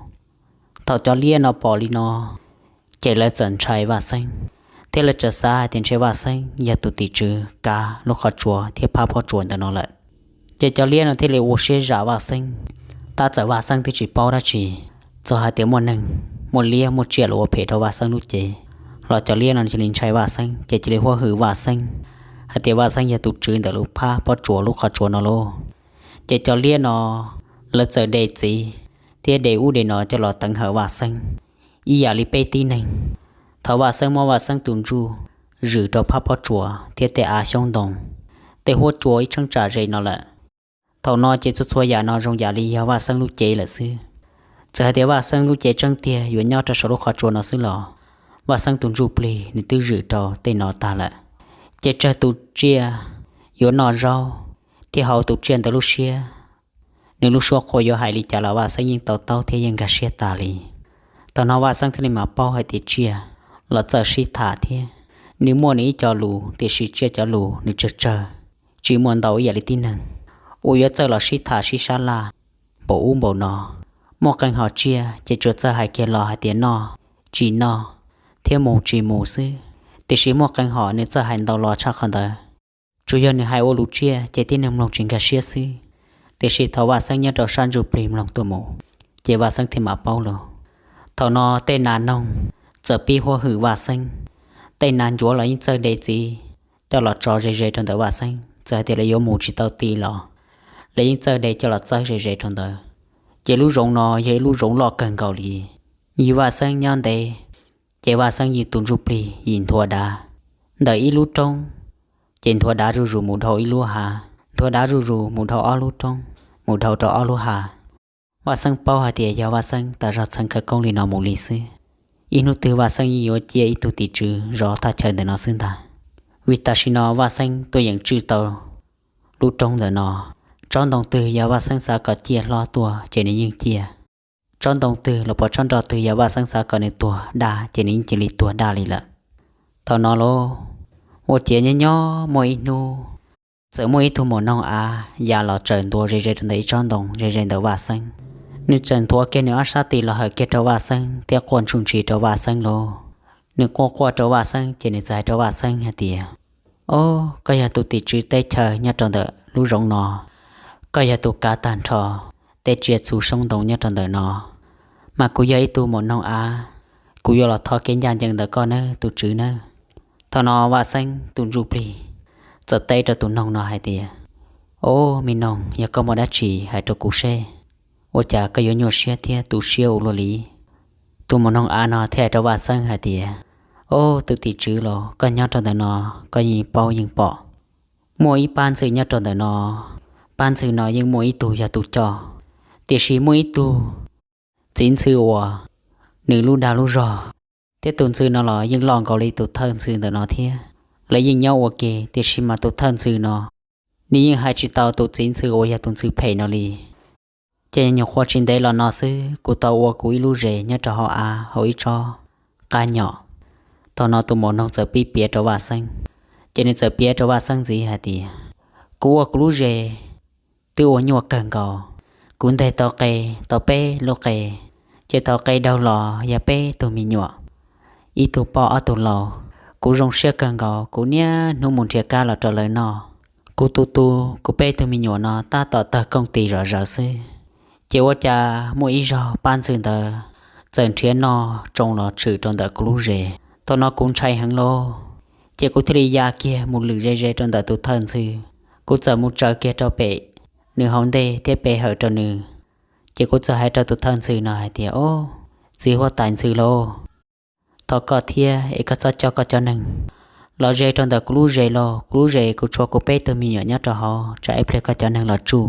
Thaum cov liab no pom li no, ces lawv txawm ntshai Vaj Xeeb, thiab lawv txawm xav hais tias ntshe Vaj Xeeb yog tus tim tswv kav lub qhov tsua thiab phab pob tsuas ntawm no lawm. Ces cov liab no thiaj li ua siab zam Vaj Xeeb, tab txawm Vaj Xeeb twb tsis paub dab tsi, txog hais tias muaj neeg, muaj liab muaj tsiaj los ua phem rau Vaj Xeeb lub cev, los cov liab no cia li ntshai Vaj Xeeb ces cia li huab hwm Vaj Xeeb hais tias Vaj Xeeb yog tus tswv ntawm lub phab pob tsuas lub qhov tsua no lauj. Ces cov liab no lawv txawm de txiv thiab de ub de no coj los teev hawm Vaj Xeeb ib yam li peb tib neeg. Thaum Vaj Xeeb muab Vaj Xeeb tus ntsuj zwm rau phab pob tsuas thiab tej av xyoob ntoo, tej huab cua ib cheeb tsam ze no lawm, thaum no ces txhua txhua yam no zoo yam li yog Vaj Xeeb lub cev lawm xwb. Txawm hais tias Vaj Xeeb lub cev tseeb tiag yuav nyob rau saum lub qhov tsua no xwb los Vaj Xeeb tus ntsuj plig nws twb zwm rau tej no tag lawm. Ces tsawg tus tsiaj yuav noj zaub thiab hauv tus tsiaj ntawd lub siab, nws lub suab quaj yuav hais li cas los Vaj Xeeb yeej to taub thiab yeej nkag siab tas li. Thaum no Vaj Xeeb thiaj li mam paub hais tias tsiaj los txawj sib tham thiab, nws muaj nws ib co lus tiam sis tsiaj cov lus nws tsawg tsawg, tsis muaj ntau ib yam li tib neeg uas yuav txawj los sib tham sib sab laj npaum ub npaum no. Muaj qee hom tsiaj ces tsuas txawj hais kiag los hais tias noj tsis noj thiab mus tsis mus xwb, tiam sis muaj qee hom nws txawj hais ntau los tshaj qhov ntawd. Tsuas yog nws hais ua lus tsiaj ces tib neeg mloog tsis nkag siab xwb, tiam sis thaum Vaj Xeeb nyob rau sab ntsuj plig mloog tuaj mus, ces Vaj Xeeb thiaj mam paub lauj. Thaum no tej nas noog txawm pib huab hwm Vaj Xeeb, tej nas ncuav los yeej txawj de txiv coj los tso ze ze rau ntawm Vaj Xeeb, txawm hais tias lawv yuav mus tsis tau ti los lawv yeej txawj de coj los txawb ze ze rau ntawd. Ces lub zoov no yog ib lub zoov loj kawg nkaus li. Yim Vaj Xeeb nyob ntev, ces Vaj Xeeb yim tus ntsuj plig yim nthuav dav ntawm ib lub roob, ces nthuav dav zuj zus mus dhau ib lub hav, nthuav dav zuj zus mus dhau ob lub roob, mus dhau rau ob lub hav. Vaj Xeeb paub hais tias yog Vaj Xeeb tas zog txheev khawv koob li no mus li xwb, ib hnub twg Vaj Xeeb yeej yuav ciaj ib tug tim tswv zov thaj chaw ntawm no xwb ntag. Vim tam sim no Vaj Xeeb tuaj yeem tswj tau lub roob ntawm no, tsob ntoo twg yog Vaj Xeeb xav kom ciaj hlob tuaj ces nws yeej ciaj. Tsob ntoo twg los pom tsob nroj twg yog Vaj Xeeb xav kom nws tuag daj ces nws yeej cia li tuag daj li lawm. Thaum no lauj, ua ciav nyob nyob muaj ib hnub, txawm muaj ib tug maum noog av ya los tsaws ntua ze ze rau ntawm ib tsob ntoo ze ze ntawm Vaj Xeeb. Nws txawm nthuav kiag nws ob sab tis los hawm kiag rau Vaj Xeeb thiab quaj ntsuj ntshis rau Vaj Xeeb lauj. Nws quaj quaj rau Vaj Xeeb ces nws txawm hais rau Vaj Xeeb hais tias, Ob, koj yog tus tim tswv teb chaws nyob rau ntawm lub zoov no, koj yog tus kav tag nrho tej tsiaj txhu xyoob ntoo nyob rau ntawm no, mas kuv yog ib tug maum noog av, kuv yuav los thov kev ncaj ncees ntawm koj nawb tus tswv nawb. Thaum no Vaj Xeeb tus ntsuj plig txawm teb rau tus noog no hais tias, Ob, me noog, yog koj muaj dab tsi hais rau kuv seb, ua cas koj yuav nyuaj siab thiab tu siab ua luaj li? Tus maum noog av no thiaj hais rau Vaj Xeeb hais tias, Ob, tus tim tswv los koj nyob rau ntawm no, koj yeej paub yeej pom, muaj ib pab ntxhw nyob rau ntawm no. Pab ntxhw no yeej muaj ib tug yog tus coj, tiam sis muaj ib tug txiv ntxhw uas nws lub dag lub zog thiab tus ntxhw no los yeej loj nkaus li tus thawj ntxhw ntawm no thiab. Lawv yeej nyob ua ke, tiam sis mas tus thawj ntxhw no nws yeej hais tsis tau tus txiv ntxhw uas yog tus ntxhw phem no li. Ces nyuam qhuav tsis ntev los no xwb, kuv tau ua kuv ib lub zes nyob rau hauv av hauv ib tsob qab nyom. Thaum no tus maum noog txawm pib piav rau Vaj Xeeb, ces nws txawm piav rau Vaj Xeeb ntxiv hais tias, Kuv ua kuv lub zes twb ua nyuaj kawg nkaus. Kuv nteg tau qe, tau peb lub qe, ces tau qe daug los yog peb tug me nyuam, ib tug poj ob tug lau. Kuv zoo siab kawg nkaus, kuv niaj hnub mus nrhiav kab los rau lawv noj. Kuv tu tu kuv peb tug me nyuam no tab tom tawg kooj tis zom zaws xwb, ces ua cas muaj ib zaug pab ntxhw ntawd txawm nrhiav noj tsoo los tshwm rau ntawm kuv lub zes. Thaum no kuv ntshai heev lauj, ces kuv thiaj li ya kiag mus lwm ze ze rau ntawm tus thawj ntxhw. Kuv txawm mus tsaws kiag rau pem nws hauv ntej thiab pe hawm rau nws, Ces kuv txawm hais rau tus thawj ntxhw no hais tias, Ob, txiv huab tais ntxhw lauj, thov koj thiab es koj txhob coj koj cov neeg los ze rau ntawm kuv lub zes lauj. Kuv lub zes kuv tshuav kuv peb tug me nyuam nyob rau hauv, tsam ib pliag koj cov neeg los tsuj.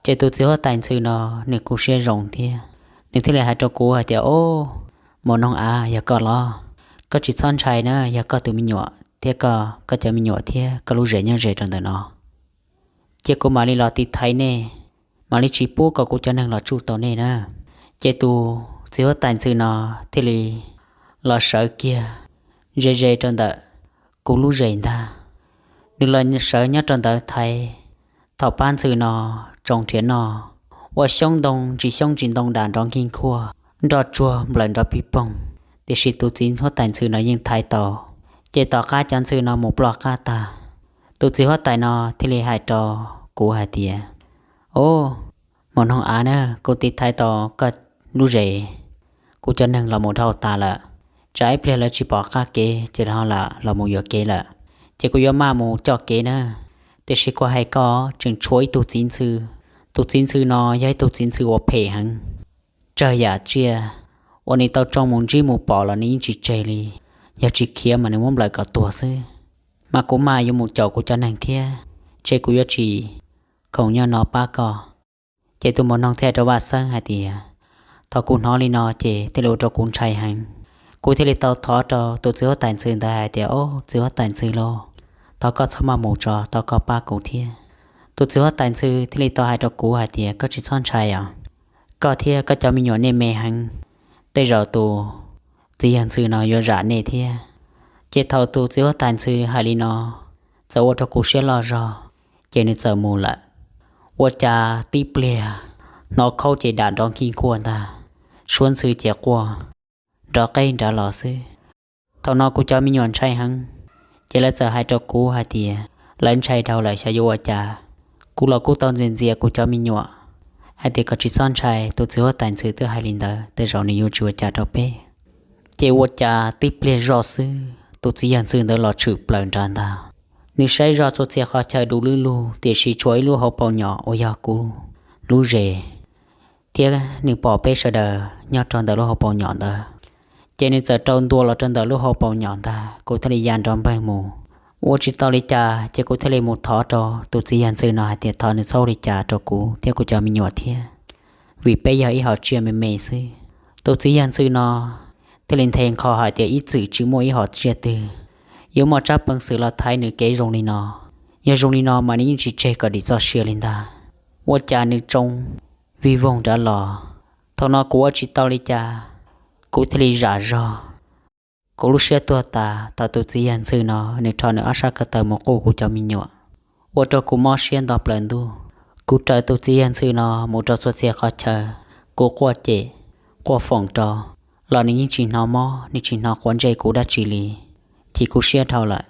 Ces tus txiv huab tais ntxhw no nws kuj siab zoo thiab, nws thiaj li hais rau kuv hais tias, Ob, maum noog av, yog koj los, koj tsis txhob ntshai na, yog koj tus me nyuam thiab koj, koj cov me nyuam thiab koj lub zes nyob ze rau ntawm no. Ces kuv mam li los tiv thaiv nej, mam li tsis pub kom kuv cov neeg los tsuj tau nej na. Ces tus txiv huab tais ntxhw no thiaj li los sawv kiag ze ze rau ntawm kuv lub zes ntag. Nws los sawv nyob rau ntawd thaiv, thaum pab ntxhw no tsoo nrhiav noj, ua xyoob ntoo ntsis xyoob ntsis ntoo dam nrov nkig nkuaj, nroj tsuag nplawm nrov pig poog. Tiam sis tus txiv huab tais ntxhw no yeej thaiv tau. Ces tom qab cov ntxhw no mus ploj qab tag, tus txiv huab tais no thiaj li hais rau kuv hais tias, Ob, maum noog av na, kuv tiv thaiv tau koj lub zes, kuv cov neeg los mus dhau tas lawm, tsam ib pliag lawv tsis pom qab kev ces ho lam los mus yuam kev lawm. Ces kuv yuav maj mus coj kev na. Tiam sis kuv hais koj, tseem tshuav ib tug txiv ntxhw. Tus txiv ntxhw no yog ib tug txiv ntxhw uas phem heev, tsawg yam tsiaj uas nws tau tsoo mus ntsib mus pom los nws yeej tsis tseg li, yog tsis khiav mas nws muab nplawm kom tuag xwb. Mas kuv maj yuav mus caum kuv cov neeg thiab, ces kuv yuav tsis khoom nyob no pab koj. Ces tus maum noog thiaj hais rau Vaj Xeeb hais tias, Thaum kuv hnov li no ces thiaj li ua rau kuv ntshai heev. Kuv thiaj li tau thov rau tus txiv huab tais ntxhw ntawd hais tias, Ob, txiv huab tais ntxhw lauj, thov koj txhob maj mus tso, thov koj pab kuv thiab. Tus txiv huab tais ntxhw thiaj li tau hais rau kuv hais tias, Koj tsis txhob ntshai os, koj thiab koj cov me nyuam nej me heev, tej zaum tus txiv yawg ntxhw no yuav zam nej thiab. Ces thaum tus txiv huab tais ntxhw hais li no, txawm ua rau kuv siab loj zog, ces nws txawm mus lawm. Ua cas tib pliag hnov khaub ces dam nrov nkig nkuaj ntag, suab ntxhw ces quaj nrov qeb nrov los xwb. Thaum no kuv cov me nyuam ntshai heev, ces lawv txawm hais rau kuv hais tias, lawv ntshai dhau lawm xyov yuav ua cas. Kuv los kuj tau ntxias ntxias kuv cov me nyuam hais tias kom tsis txhob ntshai, tus txiv huab tais ntxhw twb hais li ntawd, tej zaum nws yuav tsis ua cas rau peb. Ces ua cas tib pliag zoj xwb tus txiv yawg ntxhw ntawd los tshwm plaws nrad ntag. Nws saib zoj txhua txhia qhov chaw du lug lug, tiam sis tshuav ib lub hauv paus nyom uas yog kuv lub zes thiab nws pom peb sawv daws nyob rau ntawm lub hauv paus nyom ntawd. Ces nws txawm rau ntua los rau ntawm lub hauv paus nyom ntag, kuv thiaj li ya nrov npleeg mus. Ua tsis tau li cas ces kuv thiaj li mus thov rau tus txiv yawg ntxhw no hais tias thov nws txhob ua li cas rau kuv thiab kuv cov me nyuam thiab, vim peb yog ib hom tsiaj me me xwb. Tus txiv yawg ntxhw no thiaj li nthe nkho hais tias ib txwm tsis muaj ib hom tsiaj twg yuav muaj tsab peev xwm los thaiv nws kev zoo li no. Yog zoo li no mas nws yeej tsis tseg kom dim txoj sia li ntag. Ua cas nws tsoo vij voog nrad los. Thaum no kuv ua tsis tau li cas, kuv thiaj li zam zog. Kuv lub siab tuag tas thaum tus txiv yawg ntxhw no nws rho nws ob sab ko taw mus quj kuv cov me nyuam, ua rau kuv mob siab nto plaws ntuj. Kuv raws tus txiv yawg ntxhw no mus rau txhua txhia qhov chaw, kuv quaj cem, quaj foom rau, los nws yeej tsis hnov mob, nws tsis hnov quav ntsej kuv dab tsi li. Chim kuv siab dhau lawm.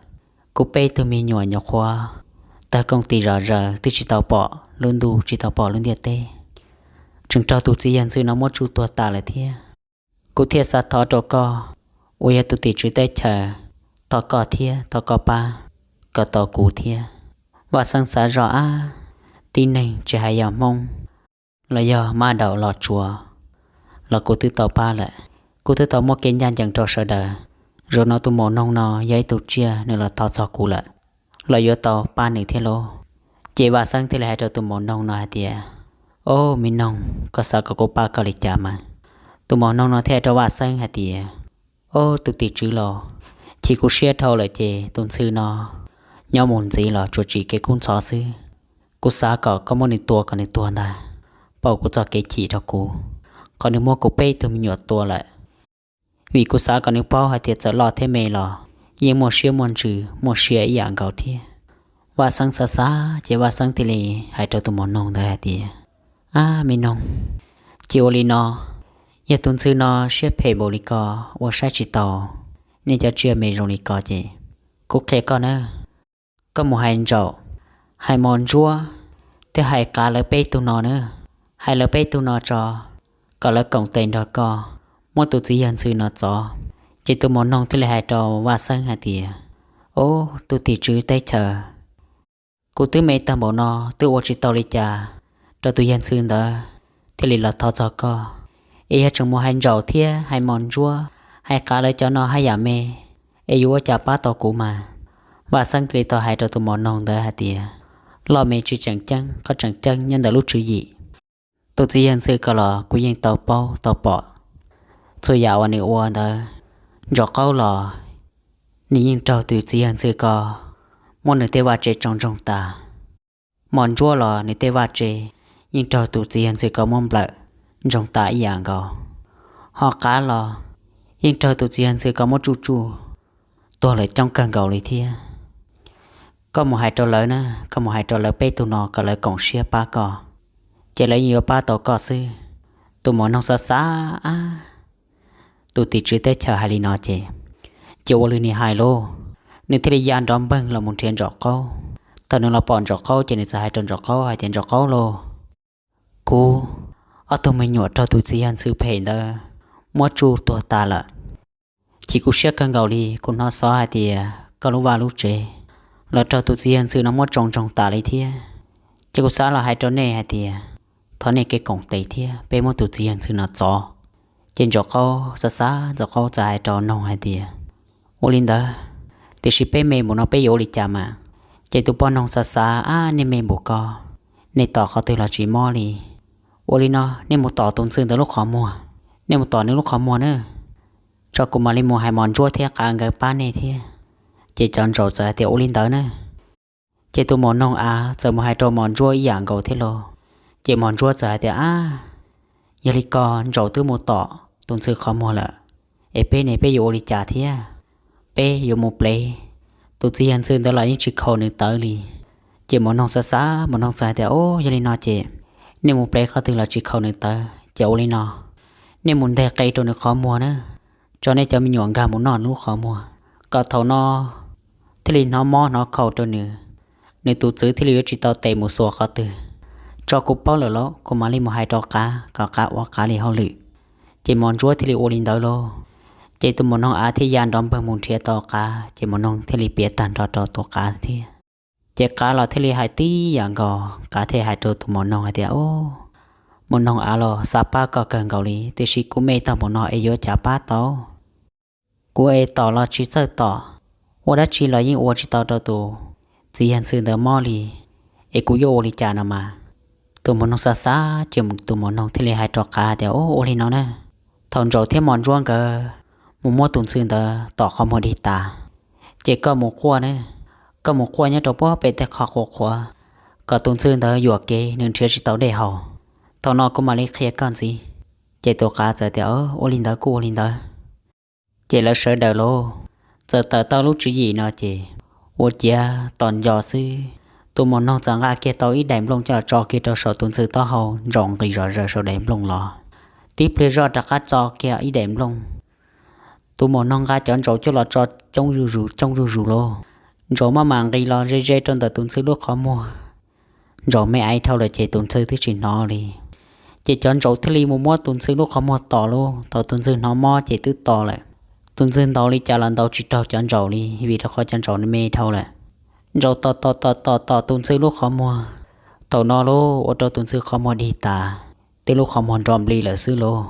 Kuv peb tug me nyuam nyuam qhuav tawg kooj tis zom zaws twb tsis tau pom lub ntuj tsis tau pom lub ntiaj teb, tseem raug tus txiv yawg ntxhw no muab tsuj tuag tas lawm thiab. Kuv thiaj xav thov rau koj uas yog tus tim tswv teb chaws, thov koj thiab thov koj pab kom tau kuv thiab. Vaj Xeeb xav zoj ab, tib neeg tsis hais yog Hmoob los yog Mab Daum Los Tsuas los kuv twb tau pab lawm. Kuv twb tau muab kev ncaj ncees rau sawv daws. Zaum no tus maum noog no yog ib tug tsiaj nws los thov txog kuv lawm, los yuav tau pab nws thiab lauj. Ces Vaj Xeeb thiaj li hais rau tus maum noog no hais tias, Ob, me noog, koj xav kom kuv pab koj li cas mas? Tus maum noog no thiaj hais rau Vaj Xeeb hais tias, Ob, tus tim tswv los, chim kuv siab dhau lawm ces tus ntxhw no nyob mus ntxiv los tsuas tsim kev kub ntxhov xwb. Kuv xav kom koj muab nws tua kom nws tuag ntag, pauj kuv txoj kev chim rau kuv, qhov nws muab kuv peb tug me nyuam tua lawm. Vim kuv xav kom nws paub hais tias txawm loj thiab me los yeej muaj siab muaj ntsws muaj sia ib yam nkaus thiab. Vaj Xeeb xav xav ces Vaj Xeeb thiaj li hais rau tus maum noog ntawd hais tias, Ab, me noog, cia ua li no, yog tus ntxhw no siab phem npaum li ko, ua saib tsis taus nej cov tsiaj me zoo li ko ces kuv qhia koj na, koj mus hais ntsaum, hais mos ntsuab, thiab hais qav lawv peb tug no na, hais lawv peb tug no tso, kom lawv koom tes nrog koj muab tus txiv yawg ntxhw no txov. Ces tus maum noog thiaj li hais rau Vaj Xeeb hais tias, Ob, tus tim tswv teb chaws, kuv twb me tag npaum no twb ua tsis tau li cas rau tus yawg ntxhw ntawd, thiaj li los thov txog koj. Es yog tseem mus hais Ntsaum thiab hais Mos Ntsuab, hais Qav lawv cov no haj yam me, es yuav ua cas pab tau kuv mas? Vaj Xeeb thiaj li tau hais rau tus mos noog ntawd hais tias, loj me tsis tseem ceeb, qhov tseem ceeb nyob ntawm lub tswv yim. Tus txiv yawg ntxhw ko los kuv yeej tau paub tau pom txhua yam uas nws ua ntawd. Ntsaum Qaub los nws yeej raug tus txiv yawg ntxhw ko muab nws tej vaj tse tsoo ntsoog tas. Mos Ntsuab los nws tej vaj tse yeej raug tus txiv yawg ntxhw ko muab nplawm ntsoog tas ib yam nkaus. Ho Qav los yeej raug tus txiv yawg ntxhw ko muab tsuj tsuj tuag lawm coob kawg nkaus li thiab. Koj mus hais rau lawv na, koj mus hais rau lawv peb tug no kom lawv koom siab pab koj, ces lawv yeej yuav pab tau koj xwb. Tus mos noog xav xav, ab, tus tim tswv teb chaws hais li no ces, ces ua li nws hais lauj. Nws thiaj li ya nrov npeeg los mus nrhiav Ntsaum Qaub. Thaum nws los pom Ntsaum Qaub ces nws txawm hais rau Ntsaum Qaub hais tias, Ntsaum Qaub lauj, kuv ob tug me nyuam raug tus txiv yawg ntxhw phem ntawd muab tsuj tuag tas lawm. Chim kuv siab kawg nkaus li, kuv hnov xov hais tias koj lub vaj lub tsev los raug tus txiv yawg ntxhw no muab tsoo ntsoog tas li thiab. Ces kuv xav los hais rau nej hais tias, thov nej kev koom tes thiab peb muab tus txiv yawg ntxhw no txov. Ces Ntsaum Qaub xav xav, Ntsaum Qaub txawm hais rau noog hais tias, ua li ntawd, tiam sis peb me npaum no peb yuav ua li cas mas? Ces tus poj noog xav xav, ab, nej me npaum ko, nej tom qhov twg los tsis mob li. Ua li no, nej mus tom tus ntxhw ntawd lub qhov muag, nej mus tom nws lub qhov muag na, tso kuv mam li mus hais Mos Ntsuab thiab Qav nkawd pab nej thiab. Ces cov Ntsaum txawm hais tias, ua li ntawd na. Ces tus mos noog av txawm mus hais rau Mos Ntsuab ib yam nkaus thiab lauj. Ces Mos Ntsuab txawm hais tias, ab, yog li ko Ntsaum twb mus tom tus ntxhw qhov muag lawm, es peb ne peb yuav ua li cas thiab? Peb yuav mus plev tus txiv yawg ntxhw ntawd los yeej tsis khaus nws tawv li. Ces mos noog xav xav, mos noog txawm hais tias, o, yog li no ces nej mus plev qhov twg los tsis khaus nws tawv, ces ua li no, nej mus nteg qe rau nws qhov muag na, tso nej cov me nyuam nkag mus noj nws lub qhov muag, kom thaum no thiaj li hnov mob hnov khaus rau nws, nws tus txwv thiaj li yuav tsis tau tes mus xuas qhov twg. Tso kuv paub lawm lauj, kuv mam li mus hais rau Qav kom Qav ua Qav li hauj lwm. Ces mos ntsuab thiaj li ua li ntawd lauj. Ces tus mos noog av thiaj ya nrov npawg mus nrhiav tau Qav, ces mos noog thiaj li piav tag nrho rau tus Qav thiab. Ces Qav los thiaj li hais tib yam nkaus, Qav thiaj hais rau tus mos noog hais tias, o, mos noog av los xav pab koj kawg nkaus li, tiam sis kuv me tag npaum no es yuav cas pab tau? Kuv es tom los tsis txawj tom, ua dab tsi los yeej ua tsis tau rau tus txiv yawg ntxhw ntawd mob li, es kuv yuav ua li cas no mas? Tus mos noog xav xav ces tus mos noog thiaj li hais rau Qav tias, o, ua li no na, thaum Ntsaus thiab mos ntsuab nkawd mus muab tus ntxhw ntawd tom qhov muag dig tas, ces koj mus quaj na, koj mus quaj nyob rau puag pem tej qhov qhuav qhuav, kom tus ntxhw ntawd yuam kev nws nrhiav tsis tau dej haus. Thaum no kuv mam li qhia koj ntxiv. Ces tus Qav txawm tias, ua li ntawd kuj ua li ntawd. Ces lawv sawv daws lauj, txawm tawm tau lub tswv yim no ces ua ciav tos nco xwb. Tus mos noog txawm nqa kiag tau ib daim nplooj coj los tso kiag rau saum tus ntxhw taub hau, Ntsaus nqis zom zaws saum daim nplooj los. Tib pliag zoj rov qab tso kiag ib daim nplooj. Tus mos noog nqa cov Ntsaus coj los tso coob zuj zus coob zuj zus lauj. Ntsaus maj mam nqis los ze ze rau ntawm tus ntxhw lub qhov muag. Ntsaus me aiv dhau lawm ces tus ntxhw twb tsis hnov li. Ces cov Ntsaus thiaj li mus muab tus ntxhw lub qhov muag tos lauj. Thaum tus ntxhw hnov mob ces twb tos lawm. Tus ntxhw ntaus li cas los ntaus tsis raug cov Ntsaus li, vim rau qhov cov Ntsaus nws me dhau lawm. Ntsaus tos tos tos tos tos tus ntxhw lub qhov muag. Thaum no lauj, ua rau tus ntxhw qhov muag dig tas, twb lub qhov muag nro npli lawm xwb lauj.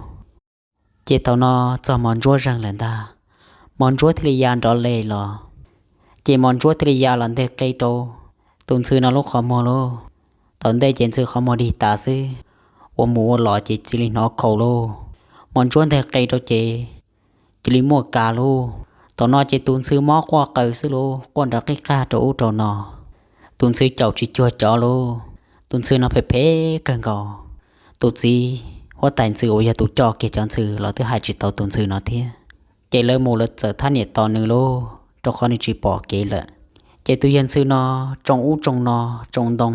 Ces thaum no txog mos ntsuab zeeg lawm ntag. Mos ntsuab thiaj li ya nrov li los. Ces mos ntsuab thiaj li ya los nteg qe rau tus ntxhw no lub qhov muag lauj. Thaum ntej ces ntxhw qhov muag dig tas xwb, ua mus ua los ces cia li hnov khaus lauj. Mos ntsuab nteg qe rau ces cia li muaj kas lauj. Thaum no ces tus ntxhw mob quaj qw xwb lauj, quaj nrov qij qaj rau ub rau no. Tus ntxhw caum tsis cuag cov lauj. Tus ntxhw no phem phem kawg nkaus. Tus txiv huab tais ntxhw uas yog tus coj kiag cov ntxhw los twb hais tsis tau tus ntxhw no thiab. Ces lawv mus lawv txawm thab niam tos nws lauj, rau qhov nws tsis pom kev lawm. Ces tus yawg ntxhw no tsoo ub tsoo no, tsoo ntoo,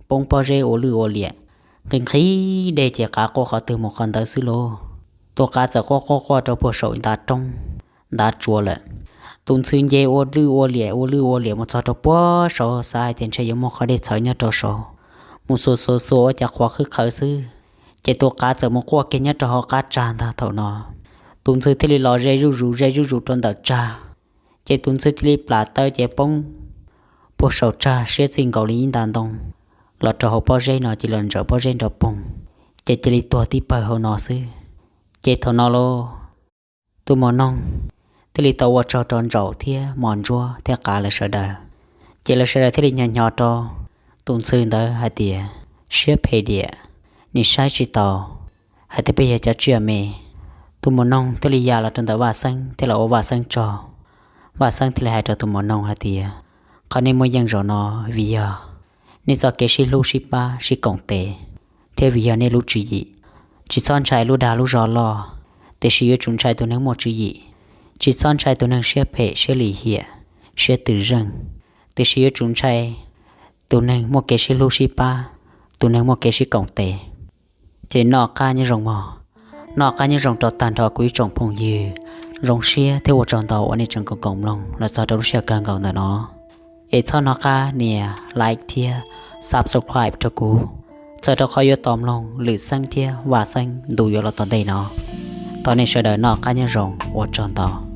poob pob zeb ua lwj ua liam, nqhis nqhis dej ces Qav quaj qhov twg mus qhov ntawd xwb lauj. Tus Qav txawm quaj quaj quaj rau puag saum ntav roob, ntav tsua lawm. Tus ntxhw nce ua lwj ua liam ua lwj ua liam mus txog rau puag saud, xav hais tias ntshe yuav muaj qhov dej txhawv nyob rau saud, mus xuas xuas xuas ua cas qhuav qhwv qhawv xwb. Ces tus Qav txawm mus quaj kiag nyob rau hauv qab tsag ntag. Thaum no tus ntxhw thiaj li los ze zuj zus ze zuj zus rau ntawm tsag. Ces tus ntxhw cia li plam taw ces poob puag saum tsag siab txij nkaus li ib nta ntoo, los rau hauv pob zeb no ces los ntsaws pob zeb nrov poog. ces cia li tuag tib pawg hauv no xwb. Ces thaum no lauj, tus maum noog thiaj li tau ua tsaug rau Ntsaum thiab Mos Ntsuab thiab Qav lawv sawv daws. Ces lawv sawv daws thiaj li nyo nyo rau tus ntxhw ntawd hais tias, siab phem diam, nim saib tsis taus hais tias peb yog cov tsiaj me. Tus maum noog thiaj li ya los rau ntawm Vaj Xeeb thiab los ua Vaj Xeeb tsaug. Vaj Xeeb thiaj li hais rau tus maum noog hais tias, qhov nej muaj yeej zaum no vim yog nej txoj kev sib hlub sib pab sib koom tes thiab vim yog nej lub tswv yim. Tsis txhob ntshai lub dag lub zog loj, tiam sis yuav tsum ntshai tus neeg muaj tswv yim. Tsis txhob ntshai tus neeg siab phem siab lim hiam, siab twm zeej, tiam sis yuav tsum ntshai tus neeg muaj kev sib hlub sib pab, tus neeg muaj kev sib koom tes. Ces noj qab nyob zoo mog, noj qab nyob zoo rau tag nrho kuv ib tsoom phooj ywg. Zoo siab thiab ua tsaug ntau uas nej tseem koom koom mloog los txog rau lub sij hawm kawg nkaus ntawm no. Es txhob hnov qab nias like thiab subscribe rau kuv, txawm rau qhov yuav tos mloog Lwm Xeeb thiab Vaj Xeeb ntu yuav los tom ntej no. Thov nej sawv daws noj qab nyob zoo, ua tsaug ntau.